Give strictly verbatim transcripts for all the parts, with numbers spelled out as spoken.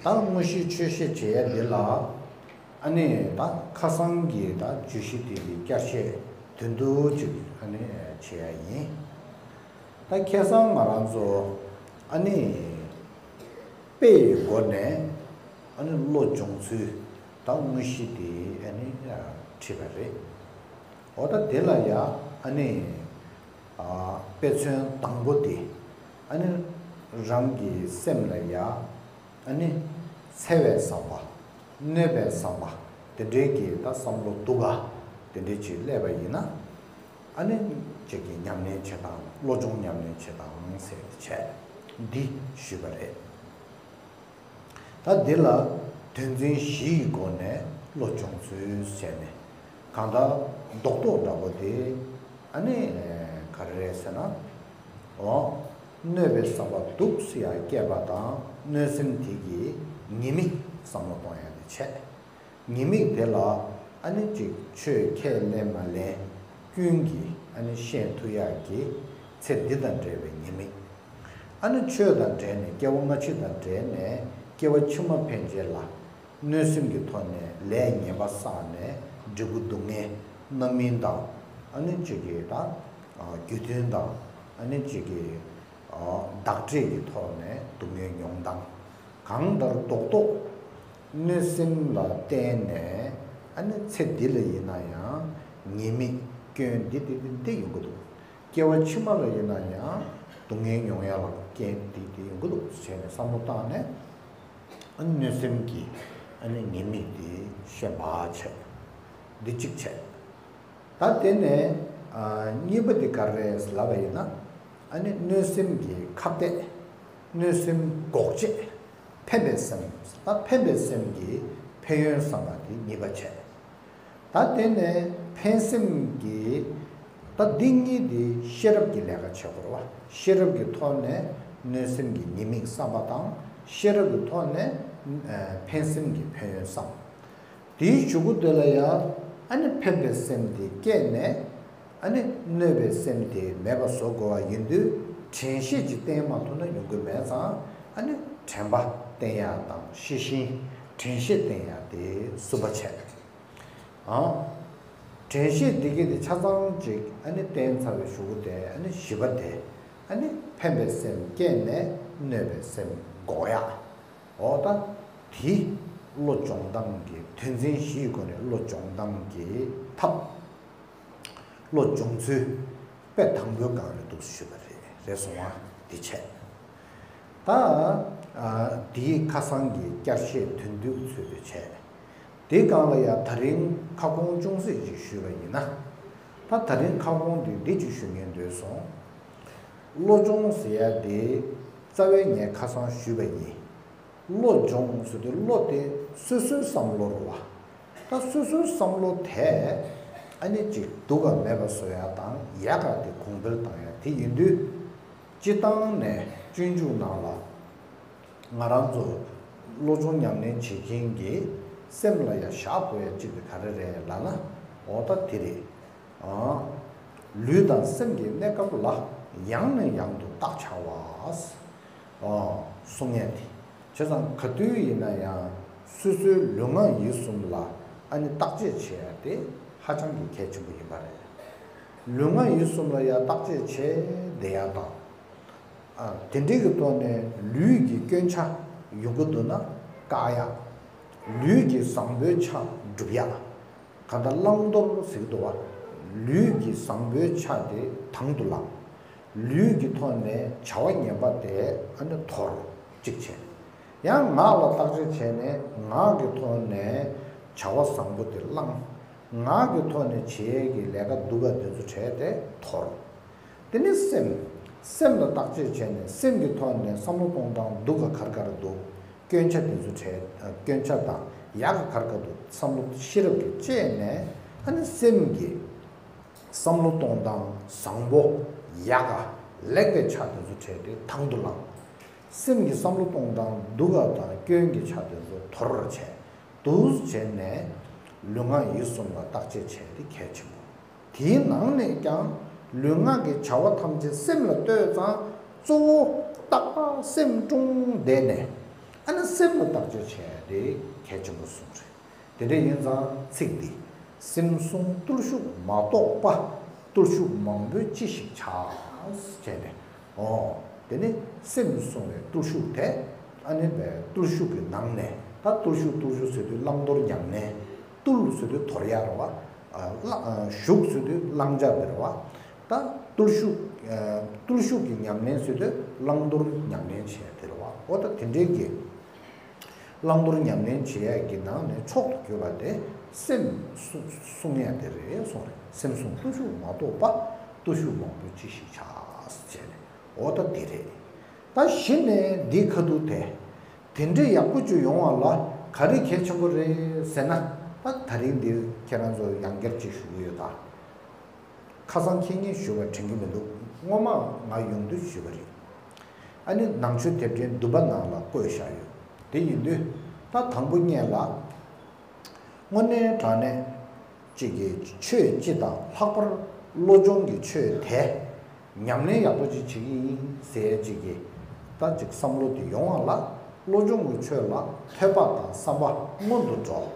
ད་དངོས་གཞི་ཆོས་བཤད་བྱེད་ཡ་འདི་ལ་ཨ་ནི་ད་ཁ་སང་གི་ད་བརྗོད་གཞི་དེ་གི་བསྐྱར་བཤད་དོན་བསྡུ་ཅིག་ཨ་ནི་བྱེད་ཡ་ཡིན། ད་ཁ་སང་ང་རང་ཚོ་ཨ་ནི་དཔེ་ཡི་སྒོ་ནས་ཨ་ནི་བློ་སྦྱོང་ཚུལ་ད་དངོས་གཞི་དེ་ཨ་ནི་ཁྲིད་པ་རེད། འོ་ད་དེ་ལ་ཡ་ཨ་ནི་ཨ་དཔེ་མཚོན་དང་པོ་དེ་ཨ་ནི་རང་གི་སེམས་ལ་ཡ་ཨ་ནི་འཚེ་བའི་བསམ་པ། གནོད་པའི་བསམ་པ། དེ་འདྲའི་གི་ད་བསམ་བློ་སྡུག་ག་དེ་འདྲའི་ཅིག་སླེབས་པ་ཡིན་ན། ཨ་ནི་ཅིག་གི་ཉམས་ལེན་བྱེད་སྟངས། བློ་སྦྱོང་ཉམས་ལེན་བྱེད་སྟངས་ཟེར་བྱས་འདི་ཞུས་པ་རེད། ད་འདི་ལ་དོན་ཚན་བཞི་ཡི་སྒོ་ནས་བློ་སྦྱོང་ཚུལ་བྱས་ནས། གང་ལྟར་རྡོག་རྡོག་འདྲ་པོ་དེ་ཨ་ནི་ག་རེ་རེད་ཟེར་ན། འོ། གནོད་པའི་བསམ་པ་སྡུག་ཙམ་ཡང་སྐྱེས་པ་དང་གནོད་སེམས་དེ་གི་ཉེས་དམིགས་བསམ་བློ་གཏོང་ཡ་དེ་བྱས། ཉེས་དམིགས་དེ་ལ་ཨ་ནི་ཅིག་ཆོས་ཁས་ལེན་མ་ལེན་ཀུན་གྱིས་ཨ་ནི་ཤེས་ཐུབ་ཡག་གི་ཚེ་འདི་དང་འབྲེལ་བའི་ཉེས་དམིགས། ཨ་ནི་ཆོས་དང་འབྲེལ་ནས་སྐྱེ་བ་སྔ་ཕྱི་དང་འབྲེལ་ནས་སྐྱེ་བ་ཕྱི་མ་ཕན་ཆད་ལ་གནོད་སེམས་ཀྱི་ཐོག་ནས་ལས་ངན་པ་བསགས་ནས་འབྲས་བུ་སྡུག་བསྔལ་རྣམ་སྨིན་དང་ཨ་ནི་ཅིག་གི་ད་རྒྱུ་མཐུན་དང་ཨ་ནི་ཅིག་གི་བདག་འབྲས་ཀྱི་ཐོག་ནས་སྡུག་བསྔལ་མྱོང་སྟངས། གང་ལྟར་རྡོག་རྡོག་གནོད་སེམས་ལ་བརྟེན་ནས་ཨ་ནི་ཚེ་འདི་ལ་ཡིན་ན་ཡང་ཉེས་དམིགས་སྐྱོན་འདི་འདི་འདི་འདི་ཡོང་གི་འདུག་སྐྱེ་བ་ཕྱི་མ་ལ་ཡིན་ན་ཡང་སྡུག་བསྔལ་མྱོང་ཡ་ལ་རྐྱེན་འདི་འདི་ཡོང་གི་འདུག་བྱས་ནས་བསམ་བློ་བཏང་ནས་ཨ་ནི་གནོད་སེམས་ཀྱི་ཨ་ནི་ཉེས་དམིགས་འདི་ཤེས་པ་བྱས། འདི་གཅིག་བྱས། ད་དེ་ནས་ཨ་གཉིས་པ་དེ་ག་རེ་རེད་ལབ་པ་ཡིན་ན། ཨ་ནི་གནོད་སེམས་ཀྱི་ཁ་གཏད། གནོད་སེམས་འགོག་བྱེད། ཕན་པའི་སེམས། ད་ཕན་པའི་སེམས་ཀྱི་ཕན་ཡོན་བསམ་པ་དེ་གཉིས་པ་བྱས། ད་དེ་ནས་ཕན་སེམས་ཀྱི་ད་འདི་གཉིས་དེ་ཤེས་རབ་ཀྱི་ལས་ཀ་བྱེད་དགོས་རེད་བ། ཤེས་རབ་ཀྱི་ཐོག་ནས་གནོད་སེམས་ཀྱི་ཉེས་དམིགས་བསམ་པ་དང་། ཤེས་རབ་ཀྱི་ཐོག་ནས་ཨ་ཕན་སེམས་ཀྱི་ཕན་ཡོན་བསམ། དེའི་གཞུག་གུ་དེ་ལ་ཡང་ཨ་ནི་ཕན་པའི་སེམས་དེ་སྐྱེས་ནས། ཨ་ནི་གནོད་པའི་སེམས་དེ་མེད་པ་བཟོ་དགོས་པ་ཡིན་དུས་དྲན་ཤེས་ཀྱིས་བསྟེན་མ་ཐུབ་ན་ཡོང་གི་མེད་ཙང་། ཨ་ནི་དྲན་པ་བསྟེན་ཡག་དང་ཤེས་བཞིན་དྲན་ཤེས་བསྟེན་ཡག་དེ་གསུམ་པ་བྱས། ཨང་། དྲན་ཤེས་འདི་གི་དེ་ཆ་ཚང་ཅིག་ཨ་ནི་བསྟེན་ཚར་བའི་གཞུག་གུ་དེ་ཨ་ནི་བཞི་པ་དེ་ཨ་ནི་ཕན་པའི་སེམས་སྐྱེས་ནས་གནོད་པའི་སེམས་འགོག་ཡག་འོ་ད་དེ་བློ་སྦྱོང་སྟངས་ཀྱི་དོན་ཚན་བཞིའི་སྒོ་ནས་བློ་སྦྱོང་སྟངས་ཀྱི་ཐབས། བློ་སྦྱོང་ཚུལ་དཔེ་དང་པོའི་སྒང་ལ་འདུག་ཞུས་པ་རེད། རེད་སོང་ང་། འདི་བྱས། ད་ཨ་འདིའི་ཁ་སང་གི་བསྐྱར་བཤད་དོན་བསྡུ་ཚུལ་དུ་བྱས། དེའི་སྒང་ལ་ཡང་ད་རིང་ཁ་སྐོང་ཅུང་ཟད་ཅིག་ཞུས་པ་ཡིན་ན། ད་ད་རིང་ཁ་སྐོང་འདི་འདི་ཅིག་ཞུ་སྙིང་འདོད་སོང་། བློ་སྦྱོང་ཟེར་ཡ་དེ་རྩ་བའི་ངས་ཁ་སང་ཞུས་པ་ཡིན། བློ་སྦྱོང་ཟེར་དུས་བློ་དེ་སོ་སོའི་བསམ་བློ་རེད་བ། ད་སོ་སོའི་བསམ་བློ་དེ་ཨ་ནི་ཅིག་སྡུག་ག་མེད་པ་བཟོ་ཡ་དང་ཡག་ག་དེ་གོང་འཕེལ་བཏང་ཡ་དེ་ཡིན་དུས། སྤྱིར་བཏང་ནས་སྤྱོད་འཇུག་ནང་ལ་ང་རང་ཚོ་བློ་སྦྱོང་ཉམས་ལེན་བྱེད་མཁན་གྱི་སེམས་ལ་ཡ་བཞག་དགོས་ཡ་གཅིག་དེ་ག་རེ་རེད་ལབ་ན། འོ་ད་དེ་རེད། ཨང་། ལུས་དང་སེམས་ཀྱི་གནས་སྐབས་ལ་ཡང་ནས་ཡང་དུ་བརྟག་བྱ་བ། ཨང་། གསུང་ཡས་དེ། བྱས་ཙང་ག་དུས་ཡིན་ན་ཡང་སོ་སོའི་ལུས་ངག་ཡིད་གསུམ་ལ་ཨ་ནི་བརྟག་དཔྱད་བྱེད་ཡ་དེ་ཧ་ཅང་གི་གལ་ཆེན་པོ་ཡིན་པ་རེད། ལུས་ངག་ཡིད་གསུམ་ལ་ཡང་བརྟག་དཔྱད་བྱས་བསྡད་ཡ་དང་། ཨ། དེ་འདྲའི་གི་ཐོག་ནས་ལུས་ཀྱི་སྐྱོན་ཆ་ཡོང་གི་འདུག་ན་བཀག་ཡག་ལུས་ཀྱི་བཟང་པོའི་ཆ་སྒྲུབ་ཡག་གང་ལྟར་བླང་དོར་ཟེར་གི་འདུག་བ། ལུས་ཀྱི་བཟང་པོའི་ཆ་དེ་དང་དུ་བླང་། ལུས་ཀྱི་ཐོག་ནས་བྱ་བ་ངན་པ་དེ་ཨ་ནི་དོར། གཅིག་བྱས། ཡང་ངག་ལ་བརྟག་དཔྱད་བྱས་ནས་ངག་གི་ཐོག་ནས་བྱ་བ་བཟང་པོ་དེ་བླང་། ངག་གི་ཐོག་ནས་བྱེད་ཡས་ཀྱི་ལས་ཀ་སྡུག་ག་དེ་ཚོ་བྱས་ཏེ་དོར། དེ་ནས་སེམས། སེམས་ལ་བརྟག་དཔྱད་བྱས་ནས་སེམས་ཀྱི་ཐོག་ནས་བསམ་བློ་གཏོང་སྟངས་སྡུག་ག་ག་རེ་ག་རེ་འདུག་སྐྱོན་ཆ་དེ་ཚོ་བྱས། སྐྱོན་ཆ་དང་ཡག་ག་ག་རེ་ག་རེ་འདུག་བསམ་བློ་ཤེས་རབ་ཀྱིས་དཔྱད་ནས། ཨ་ནི་སེམས་ཀྱི་བསམ་བློ་གཏོང་སྟངས་བཟང་པོ་ཡག་ག་ལེགས་པའི་ཆ་དེ་ཚོ་བྱས་ཏེ་དང་དུ་བླང་། སེམས་ཀྱི་བསམ་བློ་གཏོང་སྟངས་སྡུག་ག་དང་སྐྱོན་གྱི་ཆ་དེ་ཚོ་དོར་བར་བྱས། འདུག་བྱས་ནས་ལུས་ངག་ཡིད་གསུམ་ལ་བརྟག་དཔྱད་བྱས་ཏེ་གལ་ཆེན་པོ། དེའི་ནང་ནས་ཀྱང་ལུས་ངག་གི་བྱ་བ་ཐམས་ཅད་སེམས་ལ་ལྟོས་ཙང་གཙོ་བོ་རྟག་པར་སེམས་ཀྲུང་བསྡད་ནས། ཨ་ནི་སེམས་ལ་བརྟག་དཔྱད་བྱས་དེ་གལ་ཆེན་པོ་གསུངས་རེད། དེ་འདྲ་ཡིན་ཙང་ཚིག་འདི། སེམས་བསྲུང་བརྟུལ་ཞུགས་མ་གཏོགས་པ། བརྟུལ་ཞུགས་མང་པོས་ཅི་ཞིག་བྱ། ཟེར་ནས། ཨོ། དེ་ནི་སེམས་བསྲུང་བའི་བརྟུལ་ཞུགས་དེ། ཨ་ནི་བའི་བརྟུལ་ཞུགས་ཀྱི་ནང་ནས་ད་བརྟུལ་ཞུགས་བརྟུལ་ཞུགས་ཟེར་དུས་བླང་དོར་ཉམས་ལེན། བརྟུལ་ཟེར་དུས་དོར་ཡ་རེད་བ། ཨ་བླ་ཨ་ཞུགས་ཟེར་དུས་བླང་བྱ་དེ་རེད་བ། ད་བརྟུལ་ཞུགས་ཨ་བརྟུལ་ཞུགས་ཀྱི་ཉམས་ལེན་ཟེར་དུས་བླང་དོར་ཉམས་ལེན་བྱས་དེ་རེད་བ། ཨོ་ད་དེ་འདྲའི་གི། བླང་དོར་ཉམས་ལེན་བྱེད་ཡས་ཀྱི་ནང་ནས་མཆོག་ཏུ་གྱུར་པ་དེ་སེམས་བསྲུང་བསྲུང་ཡས་དེ་རེད་གསུངས་རེད། སེམས་བསྲུང་བརྟུལ་ཞུགས་མ་གཏོགས་པ། བརྟུལ་ཞུགས་མང་པོས་ཅི་ཞིག་བྱ། ཟེར་ནས་འོ་ད་དེ་རེད། ད་གཞི་ནས་འདི་ཁ་ཐུག་དེ། དེ་འདྲའི་ཡག་པོ་ཅིག་ཡོང་བ་ལ་ག་རེ་གལ་ཆེན་པོ་རེད་ཟེར་ན། ད་ད་རིང་འདིར་ཁྱེད་རང་ཚོར་ཡང་བསྐྱར་ཅིག་ཞུ་གི་ཡོད་ད། ཁ་སང་ཁྱེད་ཉིད་ཞུ་བ་དྲན་གྱི་མི་འདུག་སྔོན་མ་ང་ཡོང་དུས་ཞུས་པ་རེད། ཨ་ནི་ནང་ཆོས་དེབ་ཕྲེང་བདུན་པ་ནང་ལ་བཀོད་བཞག་ཡོད། དེ་ཡིན་དུས་ད་དང་པོ་ཉིད་ལ། དངོས་གནས་དྲང་གནས་གཅིག་གི་ཆོས་སྤྱི་དང་ལྷག་པར་བློ་སྦྱོང་གི་ཆོས་དེ་ཉམས་ལེན་ཡག་པོ་ཅིག་བྱེད་ཀྱི་ཡིན་ཟེར་གཅིག་གི་ད་ཅིག་བསམ་བློ་དེ་ཡོང་བ་ལ། བློ་སྦྱོང་གི་ཆོས་ལ་ཐོས་པ་དང་བསམ་པ་སྔོན་དུ་འགྲོ།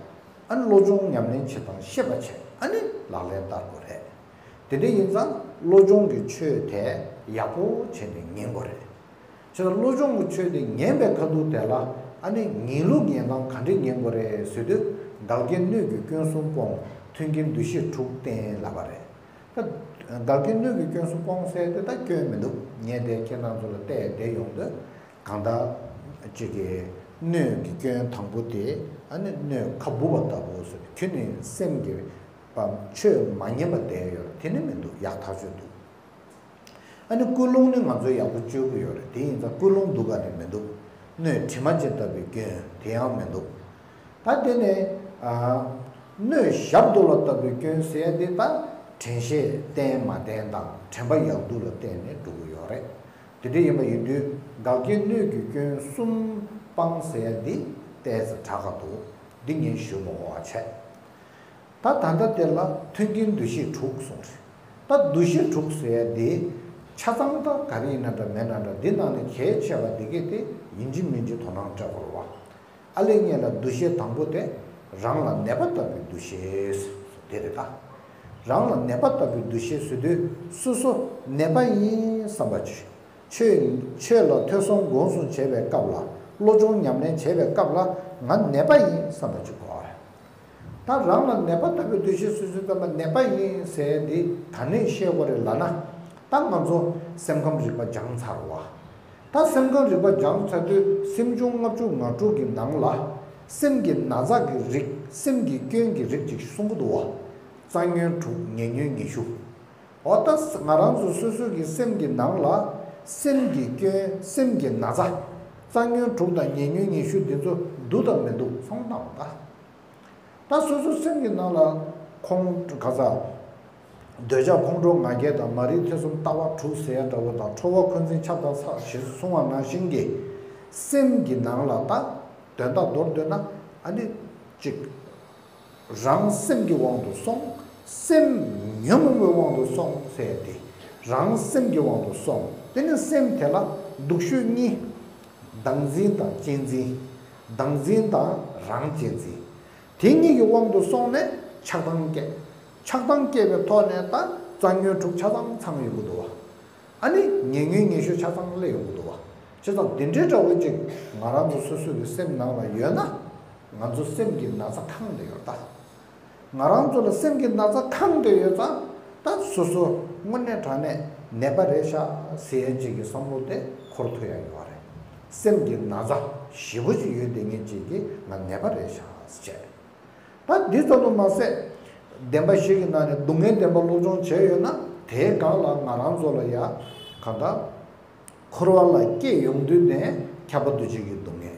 ཨ་ནི་བློ་སྦྱོང་ཉམས་ལེན་བྱེད་སྟངས་ཤེས་པ་བྱས། ཨ་ནི་ལག་ལེན་བསྟར་དགོས་རེད། དེ་འདྲ་ཡིན་ཙང་བློ་སྦྱོང་གི་ཆོས་དེ་ཡག་པོ་བྱས་ནས་ཉན་དགོས་རེད། བྱས་ཙང་བློ་སྦྱོང་གི་ཆོས་དེ་ཉན་པའི་ཁ་ཐུག་དེ་ལ། ཨ་ནི་ཉན་ལུགས་ཉན་སྟངས་ག་འདྲས་ཉན་དགོས་རེད་ཟེར་དུས། འགལ་རྐྱེན་སྣོད་ཀྱི་སྐྱོན་གསུམ་སྤོང་། མཐུན་རྐྱེན་འདུ་ཤེས་དྲུག་བསྟེན་ལབ་པ་རེད། ད་འགལ་རྐྱེན་སྣོད་ཀྱི་སྐྱོན་གསུམ་སྤོང་ཟེར་དེ་ད་སྐྱོན་མི་འདུག་ངས་དེ་ཁྱེད་རང་ཚོ་ལ་བལྟས་བསྡད་ཡོང་དུས། གང་ལྟར་གཅིག་གི་སྣོད་ཀྱི་སྐྱོན་དང་པོ་དེ། ཨ་ནི་སྣོད་ཁ་སྦུབ་པ་ལྟ་བུ་ཟེར། ཁྱོད་ནི་སེམས་ཀྱི་བ་ཆོས་མ་ཉན་པ་བསྡད་ཡོད་རེད། དེ་ནི་མི་འདུག་ཡག་ཐག་ཆོད་འདུག་ཨ་ནི་ཀུན་སློང་ནི་ང་ཚོས་ཡག་པོ་བཅོས་ཀྱི་ཡོད་རེད། དེ་ཡིན་ཙང་ཀུན་སློང་སྡུག་ག་ནི་མི་འདུག་སྣོད་དྲི་མ་ཅན་ལྟ་བུའི་སྐྱོན་དེ་ཡང་མི་འདུག་ད་དེ་ནས་ཨ། སྣོད་ཞབས་རྡོལ་ལ་ལྟ་བུའི་སྐྱོན་ཟེར་ཡ་དེ་ད་དྲན་ཤེས་བརྟན་མ་བརྟན་དང་དྲན་པ་ཡག་སྡུག་ལ་བརྟེན་ནས་འགྲོ་གི་ཡོད་རེད། དེ་འདྲ་ཡིན་པ་ཡིན་དུས་འགལ་རྐྱེན་སྣོད་ཀྱི་སྐྱོན་གསུམ་སྤང་ཟེར་ཡ་འདི་ཏོག་ཙམ་དྲག་ག་འདུག་འདི་ངས་ཞུ་མ་དགོས་པ་བྱས། ད་ད་ལྟ་དེ་ལ་མཐུན་རྐྱེན་འདུ་ཤེས་དྲུག་གསུངས་རེད། ད་འདུ་ཤེས་དྲུག་ཟེར་ཡ་འདི་ཆ་ཚང་ད་ག་རེ་ཡིན་ན་འདྲ་མེད་ན་འདྲ། འདི་ནང་ནས་གལ་ཆེ་བ་འདི་གས་དེ་ཡིན་གཅིག་མིན་གཅིག་དོ་སྣང་སྤྲད་དགོས་རེད་བ། ཨ་ལས་ངེད་ལ་འདུ་ཤེས་དང་པོ་དེ་རང་ལ་ནད་པ་ལྟ་བུའི་འདུ་ཤེས་དེ་རེད་ད། རང་ལ་ནད་པ་ལྟ་བུའི་འདུ་ཤེས་ཟེར་དུས་སོ་སོ་ནད་པ་ཡིན་བསམ་པ་ཅིག་ཆོས་ཆོས་ལ་ཐོས་བསམ་སྒོམ་གསུམ་བྱེད་པའི་སྐབས་ལ། བློ་སྦྱོང་ཉམས་ལེན་བྱེད་པའི་སྐབས་ལ་ང་ནད་པ་ཡིན་བསམ་པ་ཅིག་དགོས་རེད། ད་རང་ལ་ནད་པ་ལྟ་བུའི་འདུ་ཤེས་སོ་སོའི་ཙམ་པ་ནད་པ་ཡིན་ཟེར་འདི་ག་ནས་ཤེས་དགོས་རེད་ལབ་ན། ད་ང་ཚོ་སེམས་ཁམས་རིག་པ་སྦྱངས་ཚར་བ། ད་སེམས་ཁམས་རིག་པ་སྦྱངས་ཚར་དུས་སེམས་བྱུང་ལྔ་བཅུ་ང་དྲུག་གི་ནང་ལ་སེམས་ཀྱི་ན་ཚ་གི་རིགས། སེམས་ཀྱི་སྐྱོན་གྱི་རིགས་ཅིག་གསུང་གི་འདུག་བ། རྩ་ཉོན་དྲུག་ཉེ་ཉོན་ཉི་ཤུ། འོ་ད་ང་རང་ཚོ་སོ་སོ་གི་སེམས་ཀྱི་ནང་ལ་སེམས་ཀྱི་སྐྱོན། སེམས་ཀྱི་ན་ཚ། རྩ་ཉོན་དྲུག་དང་ཉེ་ཉོན་ཉི་ཤུ་འདི་ཚོ་འདུག་དང་མི་འདུག་ཚང་མ་ལྟ་བ་ད། ད་སོ་སོ་སེམས་ཀྱི་ནང་ལ་ཁོང་ག་ས་འདོད་ཆགས་ཁོང་ཁྲོ་ང་རྒྱལ་དང་མ་རིག་ཐེ་ཚོམ་ལྟ་བ་དྲུག་ཟེར་ཡ་འདྲ་བོ་དང་། ཁྲོ་བ་འཁོན་འཛིན་ཆགས་སྡང་ཚ་ཞེས་གསུངས་པ་ནང་བཞིན་གྱི་སེམས་ཀྱི་ནང་ལ་ད་དོན་དག་མདོར་བསྡུས་ན་ཨ་ནི་གཅིག་རང་སེམས་ཀྱི་དབང་དུ་སོང་། སེམས་ཉོན་མོངས་པའི་དབང་དུ་སོང་ཟེར་ཏེ། རང་སེམས་ཀྱི་དབང་དུ་སོང་། དེ་ནི་སེམས་དེ་ལ་སྡུག་ཤོས་གཉིས། བདག་འཛིན་དང་གཅེས་འཛིན། བདག་འཛིན་དང་རང་གཅེས་འཛིན། དེ་གཉིས་ཀྱི་དབང་དུ་སོང་ནས་ཆགས་སྡང་སྐྱེ། ཆགས་སྡང་སྐྱེས་པའི་ཐོག་ནས་ད་རྩ་ཉོན་དྲུག་ཆ་ཚང་ཚང་ཡོང་གི་འདུག་བ། ཨ་ནི་ཉེ་ཉོན་ཉི་ཤུ་ཆ་ཚང་སླེབས་ཡོང་གི་འདུག་བ། བྱས་ཙང་འདི་འདྲའི་འདྲ་བོ་ཅིག་ང་རང་ཚོ་སོ་སོ་གི་སེམས་ནང་ལ་ཡོད་ན། ང་ཚོ་སེམས་ཀྱི་ན་ཚ་ཁེངས་བསྡད་ཡོད་ད། ང་རང་ཚོ་ལ་སེམས་ཀྱི་ན་ཚ་ཁེངས་བསྡད་ཡོད་ཙང་། ད་སོ་སོ་དངོས་གནས་དྲང་གནས་ནད་པ་རེད་ཤག་ཟེར་ཡ་ཅིག་གི་བསམ་བློ་དེ་འཁོར་ཐུབ་ཡ་ཡོད་རེད། སེམས་ཀྱི་ན་ཚ་ཞེ་པོ་ཅིག་ཡོད་བསྡད་མཁན་ཅིག་གིས་ང་ནད་པ་རེད་ཤག་ཟེར་བྱས། ད་འདི་ཙམ་དུ་མ་ཟད། བདེན་པ་བཞི་གི་ནང་ནས་སྡུག་བསྔལ་བདེན་པ་སློབ་སྦྱོང་བྱས་ཡོད་ན། དེའི་སྒང་ལ་ང་རང་ཚོ་ལ་ཡ་གང་ལྟར་འཁོར་བ་ལ་སྐྱེས་ཡོང་དུས་ནས་ཁྱབ་པ་འདུ་བྱེད་ཀྱི་སྡུག་བསྔལ་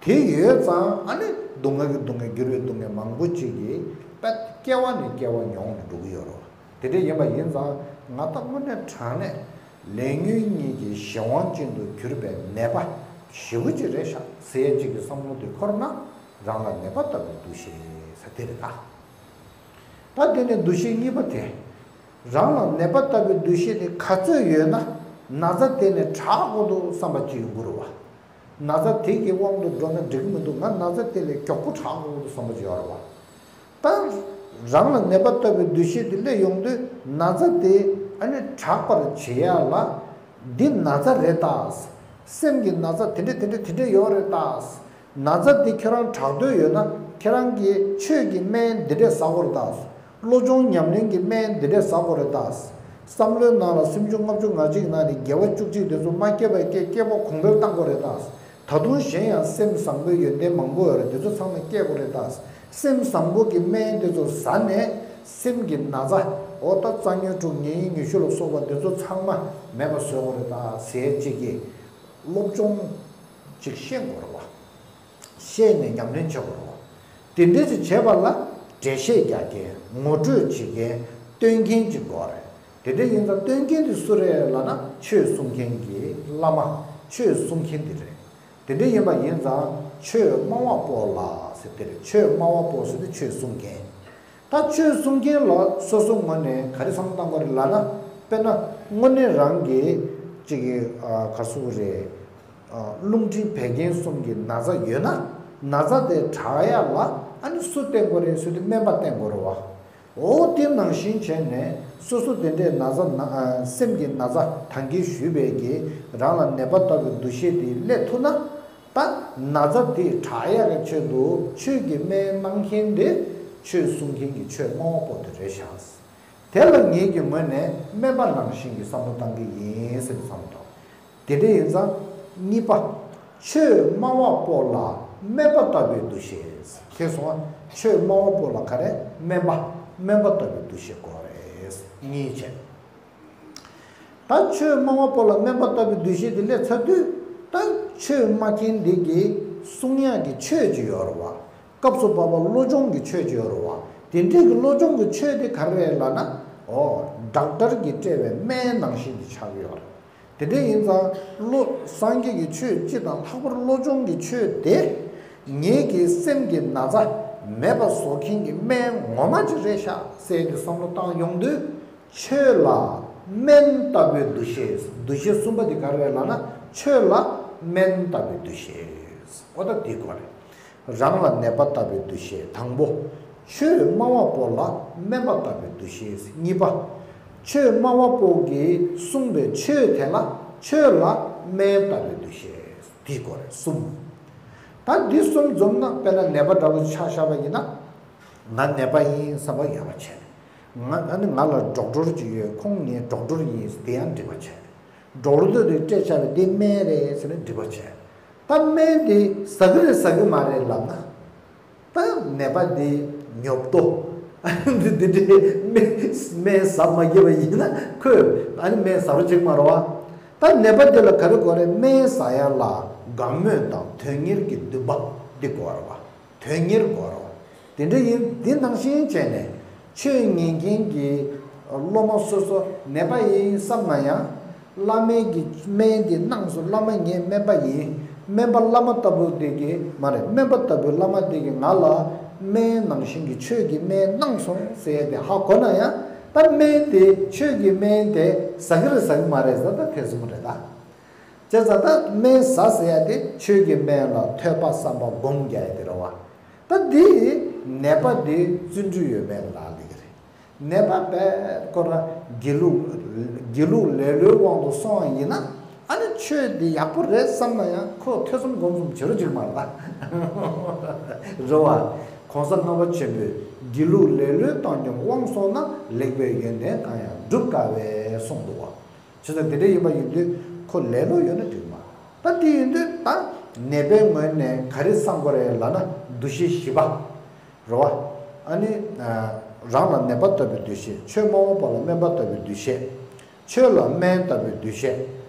དེ་ཡོད་ཙང་། ཨ་ནི་སྡུག་བསྔལ་གྱི་སྡུག་བསྔལ། འགྱུར་བའི་སྡུག་བསྔལ་མང་པོ་ཅིག་གིས་དཔེ་སྐྱེ་བ་ནས་སྐྱེ་བ་མྱོང་ནས་འགྲོ་གི་ཡོད་རེད། དེ་འདྲ་ཡིན་པ་ཡིན་ཙང་ང་ད་དངོས་གནས་དྲང་གནས་ལས་ཉོན་གཉིས་ཀྱི་གཞན་དབང་ཅན་དུ་གྱུར་པའི་ནད་པ་ཞེ་པོ་ཅིག་རེད་ཤག་ཟེར་ཡ་ཅིག་གི་བསམ་བློ་དེ་འཁོར་ན། རང་ལ་ནད་པ་ལྟ་བུའི་འདུ་ཤེས་ཟེར་དེ་རེད་ད། ད་དེ་ནས་འདུ་ཤེས་གཉིས་པ་དེ། རང་ལ་ནད་པ་ལྟ་བུའི་འདུ་ཤེས་དེ་ག་ཚོད་ཡོད་ན་ན་ཚ་དེ་ནས་དྲག་དགོས་འདུག་བསམ་པ་ཅིག་ཡོང་གི་རེད་བ། ན་ཚ་དེ་གི་དབང་དུ་འགྲོ་ན་འགྲིག་གི་མི་འདུག་ང་ན་ཚ་དེ་ལས་མགྱོགས་པོ་དྲག་དགོས་འདུག་བསམ་པ་ཅིག་ཡོད་རེད་བ། ད་རང་ལ་ནད་པ་ལྟ་བུའི་འདུ་ཤེས་དེ་སླེབས་ཡོང་དུས་ན་ཚ་དེ་ཨ་ནི་དྲག་པར་བྱེད་ཡ་ལ། འདི་ན་ཚ་རེད་ད། སེམས་ཀྱི་ན་ཚ་དེ་འདྲ་དེ་འདྲ་དེ་འདྲ་ཡོད་རེད་ད། ན་ཚ་འདི་ཁྱོད་རང་དྲག་འདོད་ཡོད་ན་ཁྱེད་རང་གིས་ཆོས་ཀྱི་སྨན་འདི་འདྲས་ཟ་དགོས་རེད་ད། བློ་སྦྱོང་ཉམས་ལེན་གྱི་སྨན་འདི་འདྲས་ཟ་དགོས་རེད་ད། བསམ་བློའི་ནང་ལ་སུམ་ཅུ་ལྔ་བཅུ་ང་གཅིག་ནང་ནས་དགེ་བ་བཅུ་གཅིག་དེ་ཚོ་མ་སྐྱེས་པ་སྐྱེ། སྐྱེས་པ་གོང་འཕེལ་གཏང་དགོས་རེད་ད། ད་དུང་གཞན་ཡང་སེམས་བཟང་པོའི་ཡོན་ཏན་མང་པོ་ཡོད་རེད། དེ་ཚོ་ཚང་མ་སྐྱེ་དགོས་རེད་ད། སེམས་བཟང་པོ་གི་སྨན་དེ་ཚོ་ཟ་ནས་སེམས་ཀྱི་ན་ཚ། འོ་ད་རྩ་ཉོན་དྲུག་ཉེ་ཡིན་ཉེ་ཤོས་ལ་སོགས་པ་དེ་ཚོ་ཚང་མ་མེད་པ་བཟོ་དགོས་རེད་ད་ཟེར་ཅིག་གིས་སློབ་སྦྱོང་ཅིག་ཤེས་དགོས་རེད་བ། ཤེས་ནས་ཉམས་ལེན་བྱེད་དགོས་རེད་བ། དེ་འདྲས་ཅིག་བྱེད་པ་ལ་འགྲེལ་བཤད་རྒྱག་མཁན། ངོ་སྤྲོད་བྱེད་མཁན། སྟོན་མཁན་ཅིག་དགོས་རེད། དེ་འདྲ་ཡིན་ཙང་སྟོན་མཁན་དེ་སུ་རེད་ལབ་ན་ཆོས་གསུང་མཁན་གྱི་བླ་མ། ཆོས་གསུང་མཁན་དེ་རེད། དེ་འདྲ་ཡིན་པ་ཡིན་ཙང་ཆོས་སྨྲ་བ་པོ་ལ་ཟེར་དེ་རེད། ཆོས་སྨྲ་བ་པོ་ཟེར་དེ་ཆོས་གསུང་མཁན། ད་ཆོས་གསུང་མཁན་ལ་སོ་སོ་ངོས་ནས་ག་རེ་བསམ་བློ་བཏང་དགོས་རེད་ལབ་ན། དཔེར་ན་དངོས་གནས་རང་གི་ཅིག་གི་ཨ་ག་རེ་ཟེར་དགོས་རེད། ཨ་རླུང་མཁྲིས་བད་ཀན་གསུམ་གྱི་ན་ཚ་ཡོད་ན་ན་ཚ་དེ་དྲག་ཡ་ལ་ཨ་ནི་སུ་བསྟེན་དགོས་རེད་ཟེར་དུས་སྨན་པ་བསྟེན་དགོས་རེད་བ། འོ་དེ་ནང་བཞིན་བྱས་ནས་སོ་སོ་དེ་འདྲའི་ན་ཚ་ན་ཨ་སེམས་ཀྱི་ན་ཚ་ད་གིན་ཞུས་པའི་གི་རང་ལ་ནད་པ་ལྟ་བུའི་འདུ་ཤེས་དེ་སླེབས་ཐུབ་ན། ད་ན་ཚ་དེ་དྲག་ཡག་གི་ཆེད་དུ་ཆོས་ཀྱི་སྨན་གནང་མཁན་དེ་ཆོས་གསུང་མཁན་གྱི་ཆོས་སྨྲ་བ་པོ་དེ་རེད་ཤག་དེ་ལ་ངེད་ཀྱི་ངོས་ནས་སྨན་པ་ནང་བཞིན་གྱི་བསམ་བློ་བཏང་གི་ཡིན་ཟེར་བསམ་བློ་བཏང་། དེ་འདྲ་ཡིན་ཙང་གཉིས་པ། ཆོས་སྨྲ་བ་པོ་ལ་སྨན་པ་ལྟ་བུའི་འདུ་ཤེས། མཁྱེན་སོང་ང་། ཆོས་སྨྲ་བ་པོ་ལ་ག་རེ་སྨན་པ། སྨན་པ་ལྟ་བུའི་འདུ་ཤེས་དགོས་རེད། གཉིས་བྱས། ད་ཆོས་སྨྲ་བ་པོ་ལ་སྨན་པ་ལྟ་བུའི་འདུ་ཤེས་དེ་སླེབས་ཚར་དུས། ད་ཆོས་སྨྲ་མཁན་འདི་གིས་གསུང་ཡག་གི་ཆོས་ཅིག་ཡོད་རེད་བ། སྐབས་སུ་བབ་པ་བློ་སྦྱོང་གི་ཆོས་ཅིག་ཡོད་རེད་བ། དེ་འདྲས་ཀྱི་བློ་སྦྱོང་གི་ཆོས་དེ་ག་རེ་རེད་ལབ་ན། འོ། ཌོག་ཊར་གྱིས་སྤྲད་པའི་སྨན་ནང་བཞིན་དུ་ཆགས་ཀྱི་ཡོད་རེད། དེ་འདྲ་ཡིན་ཙང་བློ། སངས་རྒྱས་ཀྱི་ཆོས་སྤྱི་དང་ལྷག་པར་བློ་སྦྱོང་གི་ཆོས་དེ། ངེད་ཀྱི་སེམས་ཀྱི་ན་ཚ་མེད་པ་བཟོ་མཁན་གྱི་སྨན་ངོ་མ་ཅིག་རེད་ཤག་ཟེར་ཏེ་བསམ་བློ་བཏང་ཡོང་དུས། ཆོས་ལ་སྨན་ལྟ་བུའི་འདུ་ཤེས། འདུ་ཤེས་གསུམ་པ་དེ་ག་རེ་རེད་ལབ་ན། ཆོས་ལ་སྨན་ལྟ་བུའི་འདུ་ཤེས། འོ་ད་དེ་དགོས་རེད། རང་ལ་ནད་པ་ལྟ་བུའི་འདུ་ཤེས་དང་པོ། ཆོས་སྨྲ་བ་པོ་ལ་སྨན་པ་ལྟ་བུའི་འདུ་ཤེས་གཉིས་པ། ཆོས་སྨྲ་བ་པོ་གིས་གསུངས་པའི་ཆོས་དེ་ལ་ཆོས་ལ་སྨན་ལྟ་བུའི་འདུ་ཤེས། འདི་དགོས་རེད། གསུམ། ད་འདི་གསུམ་འཛོམས་ན། དཔེར་ན་ནད་པ་འདྲ་བོ་ཆ་བཞག་པ་ཡིན་ན། ང་ནད་པ་ཡིན་བསམ་པ་ཡོད་པ་བྱས། ང་ཨ་ནི་ང་ལ་ཌོག་ཊར་ཅིག་ཡོད། ཁོང་ངའི་ཌོག་ཊར་ཡིན་དེ་ཡང་འགྲིག་པ་བྱས། ཌོག་ཊར་དེ་སྤྲད་བྱ་བའི་འདི་སྨན་རེད་ཟེར་ནས་འགྲིག་པ་བྱས། ད་སྨན་དེ་ཟ་གི་རེད་ཟ་གི་མ་རེད་ལབ་ན། ད་ནད་པ་འདི་ཉོབ་ཏོ། འདི་འདི་འདྲའི་སྨན་སྨན་ཟ་མ་རྒྱབ་པ་ཡིན་ན་ཁོས་ཨ་ནི་སྨན་ཟ་རོ་བྱེད་ཀྱི་མ་རེད་བ། ད་ནད་པ་འདི་ལ་ག་རེ་དགོས་རེད། སྨན་ཟ་ཡ་ལ་དགའ་མོས་དང་དོན་གཉེར་གྱི་འདུན་པ་འདི་དགོས་རེད་བ། དོན་གཉེར་དགོས་རེད་བ། དེ་འདྲ་ཡིན། འདི་ནང་བཞིན་བྱས་ནས་ཆོས་ཉན་མཁན་གྱི་སློབ་མ་སོ་སོ་ནད་པ་ཡིན་བསམ་ན་ཡང་། བླ་མའི་གི་སྨན་འདི་གནང་སོང་། བླ་མ་ངའི་སྨན་པ་ཡིན། སྨན་པ་བླ་མ་ལྟ་བུ་དེ་གིས་མ་རེད། སྨན་པ་ལྟ་བུའི་བླ་མ་དེ་གིས་ང་ལ་སྨན་ནང་བཞིན་གྱི་ཆོས་ཀྱི་སྨན་གནང་སོང་ཟེར་ཡ་དེ་ཧ་གོ་ན་ཡང་། ད་སྨན་དེ་ཆོས་ཀྱི་སྨན་དེ་ཟ་གི་རེད་ཟ་གི་མ་རེད་ཟེར། ད་ཐེ་ཚོམ་རེད་ད། བྱས་ཙང་ད་སྨན་ཟ་ཟེར་ཡ་དེ་ཆོས་ཀྱི་སྨན་ལ་ཐོས་པ་བསམ་པ་སྒོམ་རྒྱག་ཡ་དེ་རེད་བ། ད་འདི་ནད་པ་འདི་བརྩོན་འགྲུས་ཡོད་མེད་ལ་ལ་ལི་གི་རེད། ནད་པ་དཔེ་ཁོ་རང་དགེ་ལུགས་དགེ་ལུགས་ལེ་ལོའི་དབང་དུ་སོང་བ་ཡིན་ན། ཨ་ནི་ཆོས་འདི་ཡག་པོ་རེད་བསམ་ན་ཡང་ཁོ་ཐེ་ཚོམ་སྒོམ་གསུམ་བྱེད་རོགས་བྱེད་ཀྱི་མ་རེད་ད། རེད་བ། ༸གོང་ས་ལྔ་པ་ཆེན་པོས་དགེ་ལུགས་ལེ་ལོའི་བཏང་སྙོམས་དབང་སོང་ན། ལེགས་པའི་ཡོན་ཏན་གང་ཡང་སྒྲུབ་དཀའ་བས་གསུངས་འདུག་བ། བྱས་ཙང་དེ་འདྲ་ཡིན་པ་ཡིན་དུས་ཁོ་ལེ་ལོ་ཡོད་ན་འགྲིག་མ། ད་དེ་ཡིན་དུས་ད་ནད་པའི་ངོས་ནས་ག་རེ་བསམ་དགོས་རེད་ལབ་ན། འདུ་ཤེས་བཞི་པ་རེད་བ། ཨ་ནི་རང་ལ་ནད་པ་ལྟ་བུའི་འདུ་ཤེས། ཆོས་སྨྲ་བ་པོ་ལ་སྨན་པ་ལྟ་བུའི་འདུ་ཤེས། ཆོས་ལ་སྨན་ལྟ་བུའི་འདུ་ཤེས།